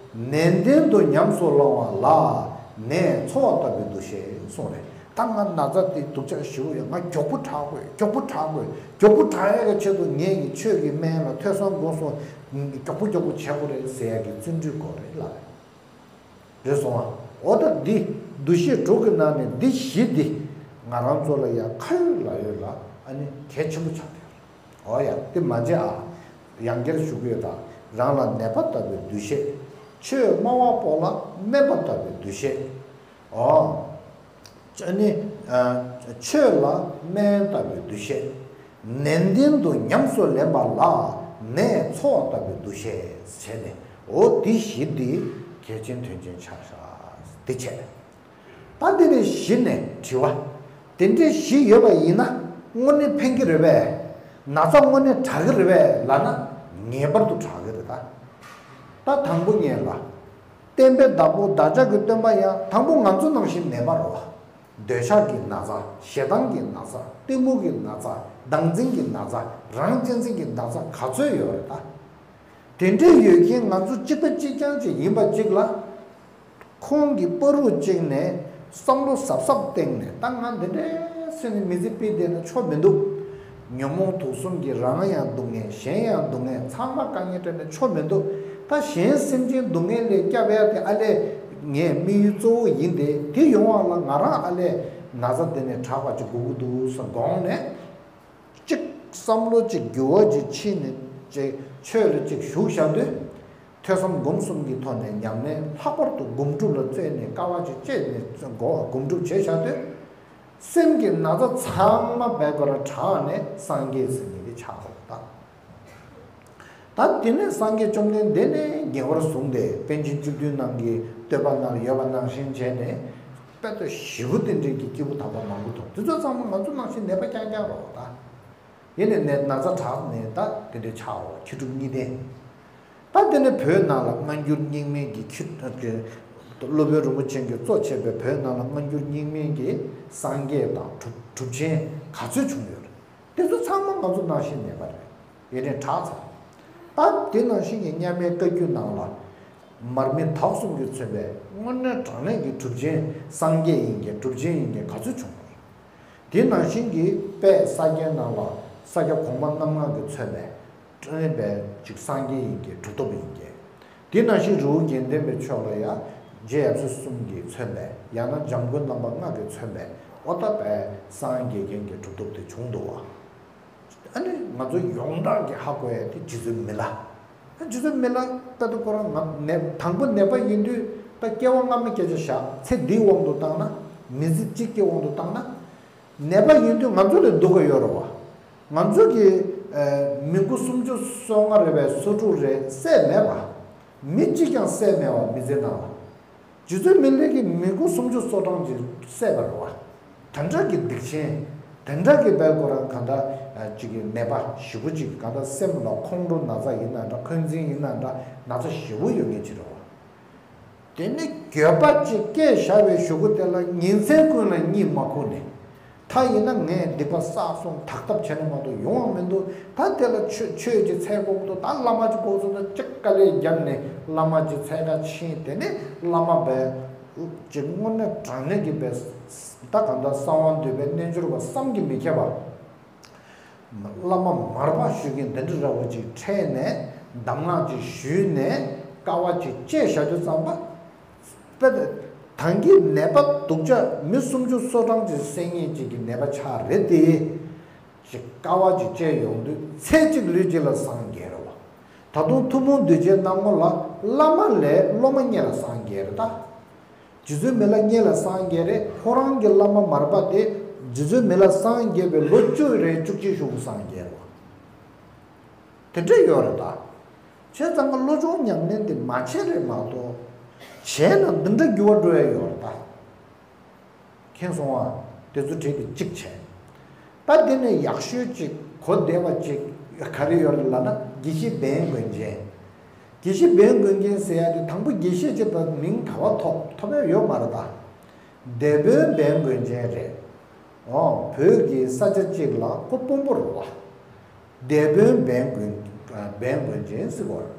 ནན་ཏན་དུ་ཉམས་སུ་བླང་བ་ལ་ནད་འཚོ་བ་ལྟ་བུའི་འདུ་ཤེས་གསུངས་རེད། ད་ང་ན་ཚ་དེ་སྡུག་ཅག་ཞེ་པོ་ཡོད། ང་མགྱོགས་པོ་དྲག་དགོས། མགྱོགས་པོ་དྲག་དགོས། མགྱོགས་པོ་དྲག་ཡག་གི་ཆེད་དུ་ངས་ཀྱི་ཆོས་ཀྱི་སྨན་ལ་ཐོས་བསམ་སྒོམ་གསུམ་མགྱོགས་པོ་མགྱོགས་པོ་བྱེད་དགོས་རེད་ཟེར་ཡག་གི་བརྩོན་འགྲུས་དགོས་རེད་ལབ་རེད། རེད་སོང་ཨ། འོ་ད་འདི་འདུ་ཤེས་དྲུག་གི་ནང་ནས་འདི་བཞི་འདི་ང་རང་ཚོ་ལ་ཡ་ཁ་ཡོད་ལག་ཡོད་ལ་ཨ་ནི་གལ་ཆེན་པོ་ཆགས་བསྡད་ཡོད་རེད། འོ་ཡ་དེ་མ་བརྗེད་ཨ། ཡང་བསྐྱར་ཞུ་གི་ཡོད་ད། རང་ལ་ནད་པ་ལྟ་བུའི་འདུ་ཤེས། ཆོས་སྨྲ་བ་པོ་ལ་སྨན་པ་ལྟ་བུའི་འདུ་ཤེས། ཨོ། ཨ་ནི། ཨ། ཆོས་ལ་སྨན་ལྟ་བུའི་འདུ་ཤེས། ནན་ཏན་དུ་ཉམས་སུ་ལེན་པ་ལ་ནས་ཚོགས་ལྟ་བུའི་འདུ་ཤེས་བྱས་ནས། འོ་འདི་བཞི་འདི་གལ་ཆེན་དོན་ཆེན་ཆགས་ཤག་འདི་བྱས། ད་འདི་ནས་གཞི་ནས་དྲི་བ། དེ་འདྲའི་བཞི་ཡོད་པ་ཡིན་ན་དངོས་གནས་ཕན་གྱི་རེད་པས། ན་ཚ་དངོས་གནས་དྲག་གི་རེད་པས་ལབ་ན་ངེས་པར་དུ་དྲག་གི་རེད་ད། ད་དང་པོ་ཉིད་ལ། བསྟན་པའི་བདག་པོ་བདག་ཅག་གི་སྟོན་པ་ཡང་དང་པོ་ང་ཚོ་ནང་བཞིན་ནད་པ་རེད་བ། འདོད་ཆགས་ཀྱི་ན་ཚ། ཞེ་སྡང་གི་ན་ཚ། གཏི་མུག་གི་ན་ཚ། བདག་འཛིན་གྱི་ན་ཚ། རང་གཅེས་འཛིན་གྱི་ན་ཚ་ག་ཚོད་ཡོད་རེད་ད། དེ་འདྲའི་ཡོད་མཁན་ང་ཚོ་གཅིག་པ་གཅིག་རྐྱང་ཅིག་ཡིན་པ་གཅིག་ལ། ཁོང་གི་བར་དུ་གཅིག་ནས་བསམ་བློ་གཟབ་གཟབ་བཏང་ནས། ད་ང་འདི་འདྲའི་སེམས་ནས་མི་ཚེ་སྤེལ་བསྡད་ན་ཆོ་མི་འདུག་ཉོན་མོངས་དུག་གསུམ་གྱིས་རང་ཡང་སྡུག་བསྔལ། གཞན་ཡང་སྡུག་བསྔལ། ཚང་མ་དཀའ་ངལ་སྤྲད་ན་ཆོ་མི་འདུག་ད་གཞན་སེམས་ཅན་སྡུག་བསྔལ་ལས་སྐྱབས་ཡ་དེ་ཨ་ལས་ངའི་དམིགས་ཡུལ་གཙོ་བོ་ཡིན་ཏེ། དེ་ཡོང་བ་ལ་ང་རང་ཨ་ལས་ན་ཚ་འདི་ནས་དྲག་པ་ཅིག་དགོས་ཀྱི་འདུག་བསམ་དགོངས་ནས། གཅིག་བསམ་བློ་གཅིག་འགྱུར་བ་ཅིག་ཕྱིན་ནས་ཅིག་ཆོས་ལ་ཅིག་ཞུགས་བཞག་དུས། ཐོས་བསམ་སྒོམ་གསུམ་གྱི་ཐོག་ནས་ཉམས་ལེན་ལྷག་པར་དུ་སྒོམ་སྒྲུབ་ལ་བརྩོན་ནས། དཀའ་བ་ཅིག་སྤྱད་ནས་སྒོ་སྒོམ་སྒྲུབ་བྱས་བཞག་དུས། སེམས་ཀྱི་ན་ཚ་ཚང་མ་བས་པར་དྲག་ནས་སངས་རྒྱས་ཟེར་མཁན་དེ་ཆགས་འགྲོ་གི་ད། ད་དེ་ནས་སངས་རྒྱས་བཅོམ་ལྡན་འདས་ནས་ཉེ་བར་བཟུང་སྟེ། པཎ་ཆེན་བཅུ་བདུན་ནང་གི་བསྟོད་པ་ནང་ལ་ཡོད་པ་ནང་བཞིན་བྱས་ནས། དཔེ་ལྟ་ཞེ་པོ་དེ་འདྲའི་གི་སྐྱེས་བུ་དམ་པ་མང་པོ་འདུག་དེ་ཚོ་ཚང་མ་ང་ཚོ་ནང་བཞིན་ནད་པ་རྐྱང་རྐྱང་རེད་བ་ད། ཡིན་ནའི་ནད་ན་ཚ་དྲག་ནས་ད་དེ་འདྲའི་ཆགས་འོ། མཁས་གྲུབ་གཉིས་ལྡན། ད་དེ་ནས་བོད་ནང་ལ་སྔ་འགྱུར་རྙིང་མའི་གི་ཁྱི་སློབ་དཔོན་རིན་པོ་ཆེ་གིས་གཙོ་བྱས་པའི་བོད་ནང་ལ་སྔ་འགྱུར་རྙིང་མའི་གི་སངས་རྒྱས་དང་གྲུབ་གྲུབ་ཆེན་ག་ཚོད་བྱུང་ཡོད་རེད། དེ་ཚོ་ཚང་མ་ང་ཚོ་ནང་བཞིན་ནད་པ་རེད། ཡིན་ནའི་དྲག་ཚར། ད་དེ་ནང་བཞིན་གྱི་མཉམ་མེད་བཀའ་བརྒྱུད་ནང་ལ། མར་མི་དྭགས་གསུམ་གྱིས་མཚོན་པའི་དངོས་གནས་དྲང་གནས་ཀྱི་གྲུབ་ཆེན་སངས་རྒྱས་ཡིན་གྱི། གྲུབ་ཆེན་ཡིན་གྱི་ག་ཚོད་བྱུང་བ་ཡིན། དེ་ནང་བཞིན་གྱི་དཔལ་ས་སྐྱའི་ནང་ལ་ས་སྐྱ་གོང་མ་རྣམ་ལྔ་གིས་མཚོན་པའི་དྲན་པའི་ཅིག་སངས་རྒྱས་ཡིན་གྱི། གྲུབ་ཐོབ་ཡིན་གྱི། དེ་ནང་བཞིན་རི་བོ་དགེ་ལྡན་པའི་ཕྱོགས་ལ་ཡང་རྗེ་ཡབ་སྲས་གསུམ་གྱིས་མཚོན་པའི། ཡང་ན་འཇམ་མགོན་རྣམ་པ་ལྔ་གིས་མཚོན་པའི། ཨོ་ད་དཔལ་སངས་རྒྱས་མཁན་གྱི་གྲུབ་ཐོབ་དེ་བྱུང་འདུག་བ། ཨ་ནི་ང་ཚོ་ཡོངས་གྲགས་ཀྱི་ཧ་གོ་ཡ་དེ་རྗེ་བཙུན་མི་ལ། ཨ། རྗེ་བཙུན་མི་ལ་ད་ལྟ་ཁོ་རང་ང་ནད་དང་པོ་ནད་པ་ཡིན་དུས་ད་སྐྱེ་བ་སྔ་མའི་སྐད་ཆ་བཞག་ཚེ་འདིའི་དབང་དུ་བཏང་ན། མི་ཚེ་གཅིག་གི་དབང་དུ་བཏང་ན། ནད་པ་ཡིན་དུས་ང་ཚོ་ལས་སྡུག་ག་ཡོད་རེད་བ། ང་ཚོ་གི་ཨ་མི་མགོ་སུམ་ཅུ་སོ་ལྔ་རེད་པས། སོ་དྲུག་རེད། བསད་མེད་པ། མི་གཅིག་ཀྱང་བསད་མེད་བ། མི་ཚེ་ནང་ལ། རྗེ་བཙུན་མི་ལ་གིས་མི་མགོ་སུམ་ཅུ་སོ་གྲངས་ཅིག་བསད་པ་རེད་བ། དེ་འདྲ་གི་སྡིག་ཆེན། དེ་འདྲ་གི་དཔལ་ཁོ་རང་གང་ལྟར་ཨ་ཅིག་གི་ནད་པ་ཞེ་པོ་ཅིག་གང་ལྟར་སེམས་ལ་ཁོང་ཁྲོ་ན་ཚ་ཡིན་ན་འདྲ། འཁོན་འཛིན་ཡིན་ན་འདྲ། ན་ཚ་ཞེ་པོ་ཡོད་མཁན་ཅིག་རེད་བ། དེ་ནས་འགྱོད་པ་ཅིག་སྐྱེས་བཞག་པའི་གཞུག་གུ་དེ་ལ་ཉིན་མཚན་ཀུན་ལ་གཉིད་མ་ཁུག་ནས། ད་ཡིན་ན་ངས་སྡིག་པ་བསགས་སོང་། དག་ཐབས་བྱས་ན་མ་གཏོགས་ཡོང་བ་མི་འདུག་ད་དེ་ལ་ཆོས་ཆོས་ཀྱི་ཚད་དགོས་འདུག་ད་བླ་མ་ཅིག་དགོས་སོང་། ད་ཅིག་དཀའ་ལས་བརྒྱབ་ནས་བླ་མ་ཅིག་འཚོལ་ག་ཕྱིན། དེ་ནས་བླ་མ་དཔེ་ཅིག་དངོས་གནས་དྲང་གནས་ཀྱི་དཔེ་ད་གང་ལྟར་གསང་བ་འདུས་པའི་རྣལ་འབྱོར་པ་བསམ་གྱིས་མི་ཁྱབ་པ། བླ་མ་མར་པ་ཞུ་མཁན་འདི་འདྲ་འདྲ་བོ་ཅིག་འཕྲད་ནས་གདམས་ངག་ཅིག་ཞུས་ནས་དཀའ་བ་ཅིག་སྤྱད་བཞག་དུས་ཙམ་པ། དཔེ་ད་གིན་གྱི་ནད་པ་སྡུག་ཅག་མི་སུམ་ཅུ་སོ་གྲངས་ཅིག་བསད་མཁན་ཅིག་གི་ནད་པ་ཆགས་རེད་དེ། ཅིག་དཀའ་བ་ཅིག་སྤྱད་ཡོང་དུས་ཚེ་གཅིག་ལུས་གཅིག་ལ་སངས་རྒྱས་རེད་བ། ད་དུང་ཐུན་མོང་གདུལ་བྱའི་སྣང་ངོ་ལ་བླ་མ་ལས་སློབ་མ་སྔོན་ལ་སངས་རྒྱས་རེད་ད། རྗེ་བཙུན་མི་ལ་སྔོན་ལ་སངས་རྒྱས་རེད། ཁོ་རང་གི་བླ་མ་མར་པ་དེ་རྗེ་བཙུན་མི་ལ་སངས་རྒྱས་པའི་ལོ་བཅུ་རེ་བཅུ་གཅིག་གཞུག་གུ་སངས་རྒྱས་རེད་བ། དེ་འདྲ་ཡོད་རེད་ད། བྱས་ཙང་ཀ་བློ་སྦྱོང་ཉམས་ལེན་དེ་མ་བྱས་རེད་མ་གཏོགས། བྱས་ན་འདི་འདྲ་འགྱུར་བ་འགྲོ་ཡ་ཡོད་རེད་ད། མཁྱེན་སོང་ང་། དེ་ཚོ་བྲིས་ཏེ་གཅིག་བྱས། ད་དེ་ནས་ཡག་ཤོས་ཅིག་གོ་བདེ་བ་ཅིག་ག་རེ་ཡོད་རེད་ལབ་ན། དགེ་བཤེས་བན་དགོན་ཆེན། དགེ་བཤེས་བན་དགོན་ཆེན་ཟེར་ཡ་དེ་དང་པོ་དགེ་བཤེས་ཅིག་ད་མིང་ག་བ་ཐོབ་ཐོབ་ཡ་ཡོད་མ་རེད་ད། སྡེ་དཔོན་བན་དགོན་ཆེན་རེད། འོ། བོད་ཀྱི་ས་ཆ་གཅིག་ལ་ཁོ་དཔོན་པོ་རེད་བ། སྡེ་དཔོན་བན་དགོན། བན་དགོན་ཆེན་ཟེར་བ་རེད།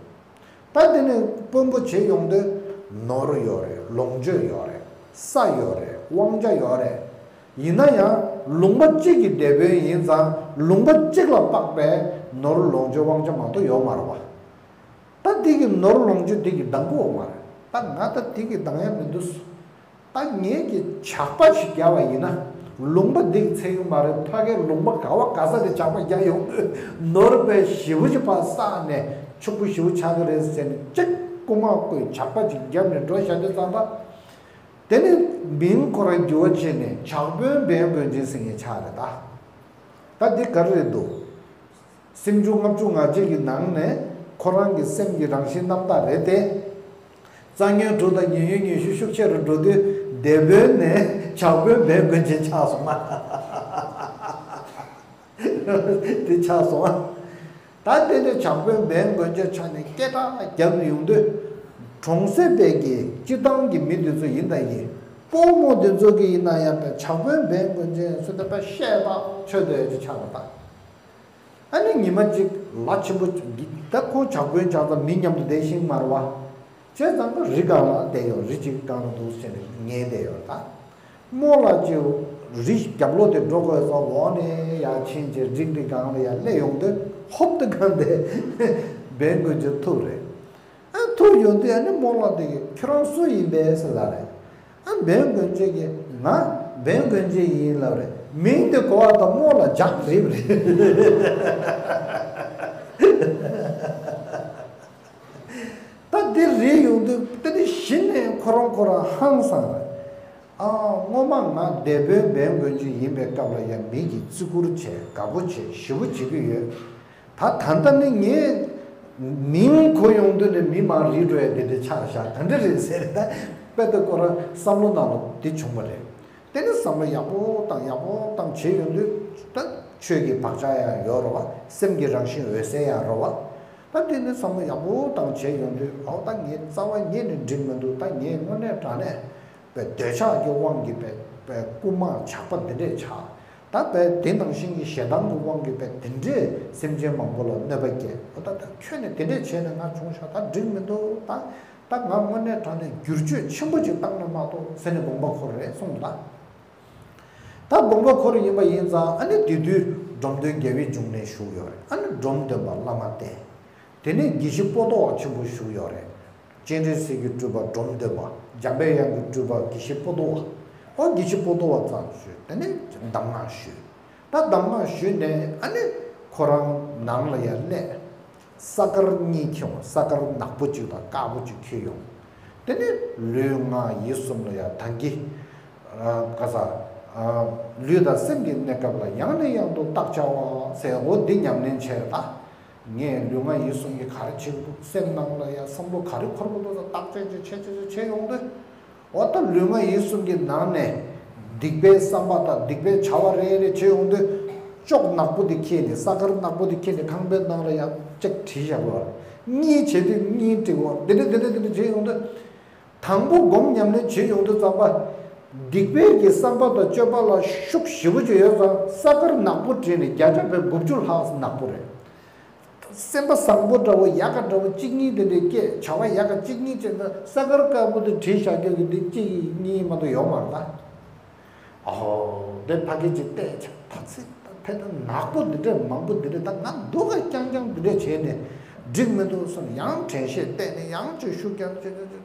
ད་དེ་ནས་དཔོན་པོ་བྱེད་ཡོང་དུས་ནོར་ཡོད་རེད། ལོངས་སྤྱོད་ཡོད་རེད། ས་ཡོད་རེད། དབང་ཆ་ཡོད་རེད། ཡིན་ན་ཡང་ལུང་པ་གཅིག་གི་སྡེ་དཔོན་ཡིན་ཙང་ལུང་པ་གཅིག་ལ་དཔག་པའི་ནོར་ལོངས་སྤྱོད་དབང་ཆ་མ་གཏོགས་ཡོད་མ་རེད་བ། ད་དེ་གི་ནོར་ལོངས་སྤྱོད་དེ་གི་འདང་གི་ཡོད་མ་རེད། ད་ང་ད་དེ་གི་འདང་ཡ་མི་འདུག་ད་ངེད་ཀྱིས་ཇག་པ་ཞིག་བརྒྱབ་པ་ཡིན་ན། ལུང་པ་འདི་གི་ཚད་ཡོད་མ་རེད། ཕ་གིའི་ལུང་པ་ག་བ་ག་ས་ནས་ཇག་པ་བརྒྱབ་ཡོང་དུས་ནོར་དཔེ་ཞེ་པོ་ཅིག་ཕར་བསགས་ནས་ཕྱུག་པོ་ཞེ་པོ་ཆགས་ཀྱི་རེད་ཟེར་ནས་གཅིག་རྐུ་མ་རྐུས་ཇག་པ་ཅིག་བརྒྱབ་ནས་འགྲོ་བཞག་དུས་ཙམ་པ། དེ་ནས་མིང་ཁོ་རང་འགྱུར་བ་བྱས་ནས་ཇག་དཔོན་བན་དགོན་ཆེན་ཟེར་མཁན་ཆགས་རེད་ད། ད་འདི་ག་རེ་རེད་འདུག་སེམས་བྱུང་ལྔ་བཅུ་ང་གཅིག་གི་ནང་ནས་ཁོ་རང་གི་སེམས་ཀྱི་རང་བཞིན་རྣམ་དག་རེད་དེ། རྩ་ཉོན་དྲུག་དང་ཉེ་ཡུལ་ཉེ་ཤོས་ཤུགས་ཆེ་རུ་འགྲོ་དུས་སྡེ་དཔོན་ནས་ཇག་དཔོན་བན་དགོན་ཆེན་ཆགས་སོང་ང་། དེ་ཆགས་སོང་ང་། ད་དེ་ནས་ཇག་དཔོན་བན་དགོན་ཆེན་ཆགས་ནས་སྐད་གྲགས་བརྒྱབ་ནས་ཡོང་དུས། གྲོང་གསེབ་པའི་གི་སྤྱི་བཏང་གི་མི་དེ་ཚོ་ཡིན་ད་ཡིན། དཔོན་མོ་དེ་ཚོ་གི་ཡིན་ན་ཡང་པའི་ཇག་དཔོན་བན་དགོན་ཆེན་ཚོ་དེ་པའི་བཤད་པ་ཆོས་དོན་ཅིག་ཆགས་པ་དང་། ཨ་ནི་ཉི་མ་གཅིག་ལ་ཆེན་པོ་འདི་ད་ཁོང་ཇག་དཔོན་ཆགས་ཙང་མི་མཉམ་དུ་བསྡད་ཤིང་མར་བ། བྱས་ཙང་ཁོ་རི་སྒང་ལ་བསྡད་ཡོད། རི་གཅིག་སྒང་ལ་འདུག་ཟེར་ནས་ངས་བསྡད་ཡོད་ད། རྨོ་ལགས་ཀྱིས་རི་རྒྱབ་ལོགས་དེ་འགྲོ་དགོས་སོང་། འོག་ནས་ཡར་ཕྱིན་བྱས་རི་འདི་སྒང་ལ་ཡར་སླེབས་ཡོང་དུས་ཧོབ་ཏེ་གང་དེ་བན་དགོན་ཆེན་ཐུག་རེད། ཨ་ཐུག་ཡོང་དུས་ཨ་ནི་རྨོ་ལགས་དེ་གིས་ཁྱོད་རང་སུ་ཡིན་པས་ཟེར་ལ་རེད། ཨ་བན་དགོན་ཆེན་གྱིས་ང་བན་དགོན་ཆེན་ཡིན་ལབ་རེད། མིང་དེ་གོ་བ་དང་རྨོ་ལགས་ཇག་རིབ་རེད། ད་འདི་རེད་ཡོང་དུས་ད་འདི་གཞི་ནས་ཁོ་རང་ཁོ་རང་ཧང་སང་རེད། ཨ་སྔོན་མ་ང་སྡེ་དཔོན་བན་དགོན་ཆེན་ཡིན་པའི་སྐབས་ལ་ཡང་མི་གིས་བརྩི་བཀུར་བྱས། དགའ་པོ་བྱས། ཞེ་པོ་བྱེད་ཀྱི་ཡོད། ད་ད་ལྟ་ནི་ངས་མིང་གོ་ཡོང་དུས་ནས་མི་མང་རིལ་འགྲོ་ཡ་དེ་འདྲ་ཆགས་བཞག། ད་འདྲ་རེད་ཟེར་ད་དཔེ་ད་ཁོ་རང་བསམ་བློ་ནང་ལ་འདི་བྱུང་བ་རེད། དེ་ནས་བསམ་བློ་ཡག་པོ་བཏང་ཡག་པོ་བཏང་བྱས་ཡོང་དུས་ད་ཆོས་ཀྱི་བག་ཆགས་ཡང་ཡོད་རེད་བ། སེམས་ཀྱི་རང་བཞིན་འོད་གསལ་ཡང་རེད་བ། ད་དེ་ནས་བསམ་བློ་ཡག་པོ་བཏང་བྱས་ཡོང་དུས་ཨའོ་ད་ངའི་རྩ་བ་ཉིད་ནས་འགྲིག་མི་འདུག་ད་ངས་དངོས་གནས་དྲང་གནས་པའི་འདོད་ཆགས་ཀྱི་དབང་གིས་པའི་པའི་རྐུ་མ་ཇག་པ་འདི་འདྲས་ཆགས། ད་པའི་དེ་ནང་བཞིན་གྱི་ཞེ་སྡང་གི་དབང་གིས་པའི་དེ་འདྲས་སེམས་ཅན་མང་པོ་ལ་གནོད་པ་སྐྱེལ། ཨོ་ད་ད་ཁྱོད་ནས་དེ་འདྲས་བྱས་ནས་ང་བྱུང་ཤག་ད་འགྲིག་མི་འདུག་ད་ད་ང་དངོས་གནས་དྲང་གནས་བསྒྱུར་བཅོས་ཆེན་པོ་ཅིག་བཏང་ན་མ་གཏོགས་ཟེར་ནས་དགོངས་པ་འཁོར་རེད་གསུངས་ད། ད་དགོངས་པ་འཁོར་ཡིན་པ་ཡིན་ཙང་ཨ་ནི་དེ་དུས་འབྲོམ་སྟོན་རྒྱལ་བའི་འབྱུང་གནས་བཞུགས་ཡོད་རེད། ཨ་ནི་འབྲོམ་སྟོན་པ་བླ་མ་བསྟེན། དེ་ནས་དགེ་བཤེས་པོ་ཏོ་བ་ཆེན་པོ་བཞུགས་ཡོད་རེད། སྤྱན་རས་གཟིགས་ཀྱི་སྤྲུལ་པ་འབྲོམ་སྟོན་པ། འཇམ་པའི་དབྱངས་ཀྱི་སྤྲུལ་པ་དགེ་བཤེས་པོ་ཏོ་བ། ཨོ་དགེ་བཤེས་པོ་ཏོ་བ་ཙམ་ཞུས། དེ་ནས་གདམས་ངག་ཞུས། ད་གདམས་ངག་ཞུས་ནས་ཨ་ནི་ཁོ་རང་ནང་ལ་ཡར་སླེབས། ས་དཀར་གཉིས་འཁྱེར་འོང་། ས་དཀར་ནག་པོ་གཅིག་དང་དཀར་པོ་གཅིག་འཁྱེར་ཡོང་། དེ་ནས་ལུས་ངག་ཡིད་གསུམ་ལ་ཡང་ད་གིན་ག་ས་ལུས་དང་སེམས་ཀྱི་གནས་སྐབས་ལ་ཡང་ནས་ཡང་དུ་བརྟག་བྱ་བ་ཟེར། འོ་འདི་ཉམས་ལེན་བྱས་ད། ངས་ལུས་ངག་ཡིད་གསུམ་གྱིས་ག་རེ་བྱེད་ཀྱི་འདུག་སེམས་ནང་ལ་ཡང་བསམ་བློ་ག་རེ་འཁོར་གྱི་འདུག་ཟེར་བརྟག་དཔྱད་བྱས་བྱས་བྱས་བྱས་ཡོང་དུས། འོ་ད་ལུས་ངག་ཡིད་གསུམ་གྱི་ནང་ནས་སྡིག་པའི་བསམ་པ་དང་སྡིག་པའི་བྱ་བ་རེ་རེ་བྱེད་ཡོང་དུས། ཅོག་ནག་པོ་དེ་འཁྱེར་ནས། ས་དཀར་ནག་པོ་དེ་འཁྱེར་ནས་ཁང་པའི་ནང་ལ་ཡང་གཅིག་བྲིས་བཞག་པ། གཉིས་བྱེད་དུས་གཉིས་བྲིས་པ། འདི་འདྲ་འདི་འདྲ་འདི་འདྲ་བྱེད་ཡོང་དུས། དང་པོ་སྒོམ་ཉམས་ལེན་བྱེད་ཡོང་དུས་ཙམ་པ། སྡིག་པའི་གི་བསམ་པ་དང་སྤྱོད་པ་ལ་ཤུགས་ཞེ་པོ་ཅིག་ཡོད་ཙང་ས་དཀར་ནག་པོ་བྲིས་ནས་བརྒྱ་ཆ་བརྒྱ་དགུ་བཅུ་ལྷག་ནག་པོ་རེད། སེམས་པ་བཟང་པོ་འདྲ་བོ་ཡག་ག་འདྲ་བོ་གཅིག་གཉིས་དེ་འདྲའི་སྐད་བྱ་བ་ཡག་ག་གཅིག་གཉིས་བྱས་ན་ས་དཀར་དཀར་པོ་དེ་བྲིས་བཞག་རྒྱུ་གི་འདི་གཅིག་གཉིས་མ་གཏོགས་ཡོད་མ་རེད་ད། ཨོ་དེ་ཕ་གི་ཅིག་བལྟས་བྱ་ད་ཚིག་ད་ཕེ་ད་ནག་པོ་འདི་འདྲ་མང་པོ་འདི་འདྲ་ད་ང་སྡུག་ག་རྐྱང་རྐྱང་འདི་འདྲ་བྱས་ནས་འགྲིག་མི་འདུག་བསམ། ཡང་དྲན་ཤེས་བལྟས་ནས་ཡང་ཅིག་ཤུགས་རྐྱང་བྱས་བྱས་བྱས།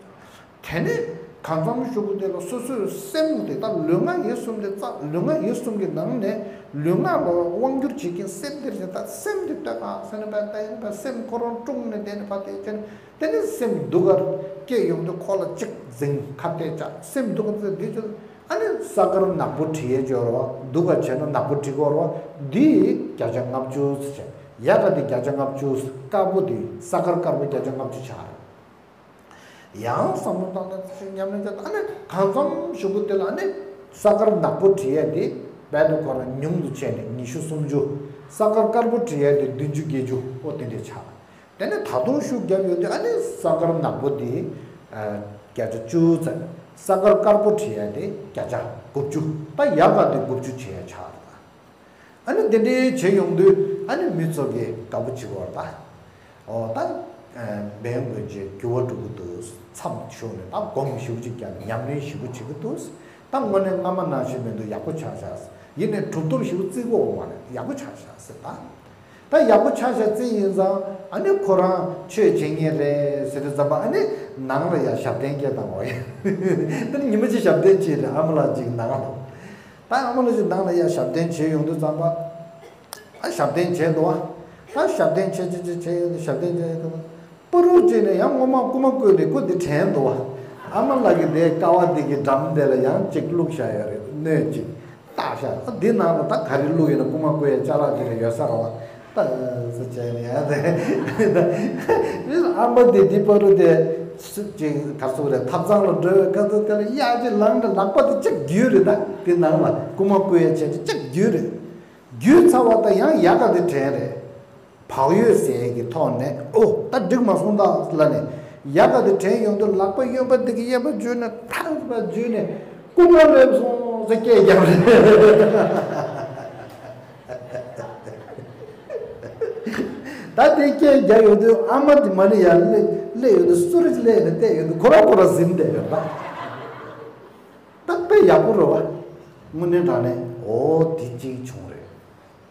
དེ་ནས་གང་འཚམ་གཞུག་གུ་དེ་ལ་སོ་སོའི་སེམས་དེ་ད་ལུས་ངག་ཡིད་གསུམ་དེ་རྩ། ལུས་ངག་ཡིད་གསུམ་གྱི་ནང་ནས་ལུས་ངག་ལ་དབང་བསྒྱུར་བྱེད་མཁན་སེམས་དེ་རེད། ད་སེམས་དེ་ལྟོས་ག་ཟེར་ནས་བལྟས་ཡིན་པ། སེམས་ཁོ་རང་དཀྲུགས་ནས་དེ་ནས་བལྟས་བྱས་ནས། དེ་ནས་སེམས་སྡུག་ག་སྐྱེ་ཡོང་དུས་ཁོ་ལ་གཅིག་འཛིང་། ཁ་གཏད་བཅག་སེམས་སྡུག་ག་འཛིང་དུས་ཅི། ཨ་ནི་ས་དཀར་ནག་པོ་བྲི་ཡས་སྦྱོར་བ། སྡུག་ག་བྱས་ན་ནག་པོ་བྲི་དགོས་རེད་བ། འདི་བརྒྱ་ཆ་ལྔ་བཅུ་ཟེར་བྱས། ཡག་ག་འདི་བརྒྱ་ཆ་ལྔ་བཅུ། དཀར་པོ་འདི་ས་དཀར་དཀར་པོ་བརྒྱ་ཆ་ལྔ་བཅུ་ཆགས་རེད། ཡང་བསམ་བློ་བཏང་ན་ཅིག་ཉམས་ལེན་བྱས། ཨ་ནི་གང་འཚམ་གཞུག་གུ་དེ་ལ་ཨ་ནི་ས་དཀར་ནག་པོ་བྲི་ཡས་དེ་རྦད་དེ་ཁོ་རང་ཉུང་དུ་བྱས་ནས་ཉི་ཤུ་སུམ་ཅུ། ས་དཀར་དཀར་པོ་བྲི་ཡས་དེ་བདུན་ཅུ་བརྒྱད་ཅུ། ཨོ་དེ་འདྲས་ཆགས། དེ་ནས་ད་དུང་ཤུགས་རྒྱབ་ཡོང་དུས་ཨ་ནི་ས་དཀར་ནག་པོ་དེ་བརྒྱ་ཆ་བཅུ་ཙམ། ས་དཀར་དཀར་པོ་བྲི་ཡས་དེ་བརྒྱ་ཆ་དགུ་བཅུ། ད་ཡག་ག་དེ་དགུ་བཅུ་བྱས་ཡས་ཆགས་རེད། ཨ་ནི་དེ་འདྲའི་བྱེད་ཡོང་དུས་ཨ་ནི་མི་ཚོ་གིས་དགའ་པོ་བྱེད་ཀྱི་ཡོད་རེད་ད། ཨོ་ད། བན་དགོན་ཆེན་འགྱུར་བ་འགྲོ་གི་འདུག་མཚམས་ཞུགས་ནས་ད་སྒོམ་ཞེ་པོ་ཅིག་བརྒྱབ་ནས་ཉམས་ལེན་ཞེ་པོ་བྱེད་ཀྱི་འདུག་ད་དངོས་གནས་སྔ་མ་ནང་བཞིན་མི་འདུག་ཡག་པོ་ཆགས་ཤག་ཡིན་ནའི་གྲུབ་ཐོབ་ཞེ་པོ་བརྩི་གི་ཡོད་མ་རེད། ཡག་པོ་ཆགས་ཤག་ཟེར་ད། ད་ཡག་པོ་ཆགས་ཤག་བརྩི་ཡིན་ཙང་ཨ་ནི་ཁོ་རང་ཆོས་བྱེད་མཁན་རེད་ཟེར་དུས་ཙམ་པ་ཨ་ནི་ནང་ལ་ཡ་ཞབས་བརྟན་སྐྱེལ་བཏང་བ་ཡིན། ད་ནི་ཉི་མ་གཅིག་ཞབས་བརྟན་བྱས་རེད། ཨ་མ་ལགས་ཅིག་ནང་ལ། ད་ཨ་མ་ལགས་ཅིག་ནང་ལ་ཡ་ཞབས་བརྟན་བྱས་ཡོང་དུས་ཙམ་པ། ཨ་ཞབས་བརྟན་བྱས་འདུག་བ། ད་ཞབས་བརྟན་བྱས་བྱས་བྱས་བྱས་ཡོང་དུས་ཞབས་བརྟན་བྱས་ཡོང་དུས། པུ་རུ་ཅིག་ནས་ཡང་སྔོན་མ་རྐུ་མ་བརྐུས་ནས་རྐུ་འདི་དྲན་འདུག་བ། ཨ་མ་ལགས་ཀྱིས་དེ་ཀ་བ་འདི་གི་འགྲམ་དེ་ལ་ཡང་གཅིག་བླུགས་བཞག་ཡོད་རེད། སྣོད་གཅིག་བཏགས་བཞག་འདི་ནང་ལ་ད་ག་རེ་བླུགས་ཡོད་ན། རྐུ་མ་རྐུ་ཡའི་ཅ་ལག་དེ་ལ་ཡོད་ས་རེད་བ། ད་ཟེར་བྱས་ནས་ཡ་དེ་ཨ་མ་དེ་འདི་བར་དུ་དེ་ཅིག་ག་རེ་ཟེར་རེད། ཐབ་ཚང་ལ་འགྲོ་བའི་སྐབས་དུ་དེ་ལ་གཡག་ཅིག་ལངས་ནས་ལག་པ་དེ་གཅིག་བརྒྱུས་རེད། ད་དེ་ནང་ལ་རྐུ་མ་རྐུ་ཡའི་ཆེད་དུ་གཅིག་བརྒྱུས་རེད། བརྒྱུས་ཚར་བ་དང་ཡང་ཡལ་ག་དེ་དྲན་རེད། བག་ཡོད་ཟེར་གྱི་ཐོག་ནས། ཨོ་ད་འགྲིག་མ་སོང་ད་ལབ་ནས་ཡལ་ག་དེ་དྲན་ཡོང་དུས་ལག་པ་གཡོན་པ་འདི་གི་གཡས་པ་བརྒྱུད་ནས་ཐག་པ་བརྒྱུད་ནས་རྐུ་མ་སླེབས་སོང་ཟེར་སྐད་བརྒྱབ་རེད། ད་དེ་སྐད་བརྒྱབ་ཡོང་དུས་ཨ་མ་དེ་མ་ཎི་ཡར་སླེབས་སླེབས་ཡོང་དུས་གསོལ་རས་སླེབས་ནས་བལྟས་ཡོང་དུས་ཁོ་རང་ཁོ་རང་ཟིན་བསྡད་ཡོད་པ། ད་དཔེ་ཡག་པོ་རེད་བ། དངོས་གནས་དྲང་གནས་ཨོ་དེ་གཅིག་བྱུང་རེད།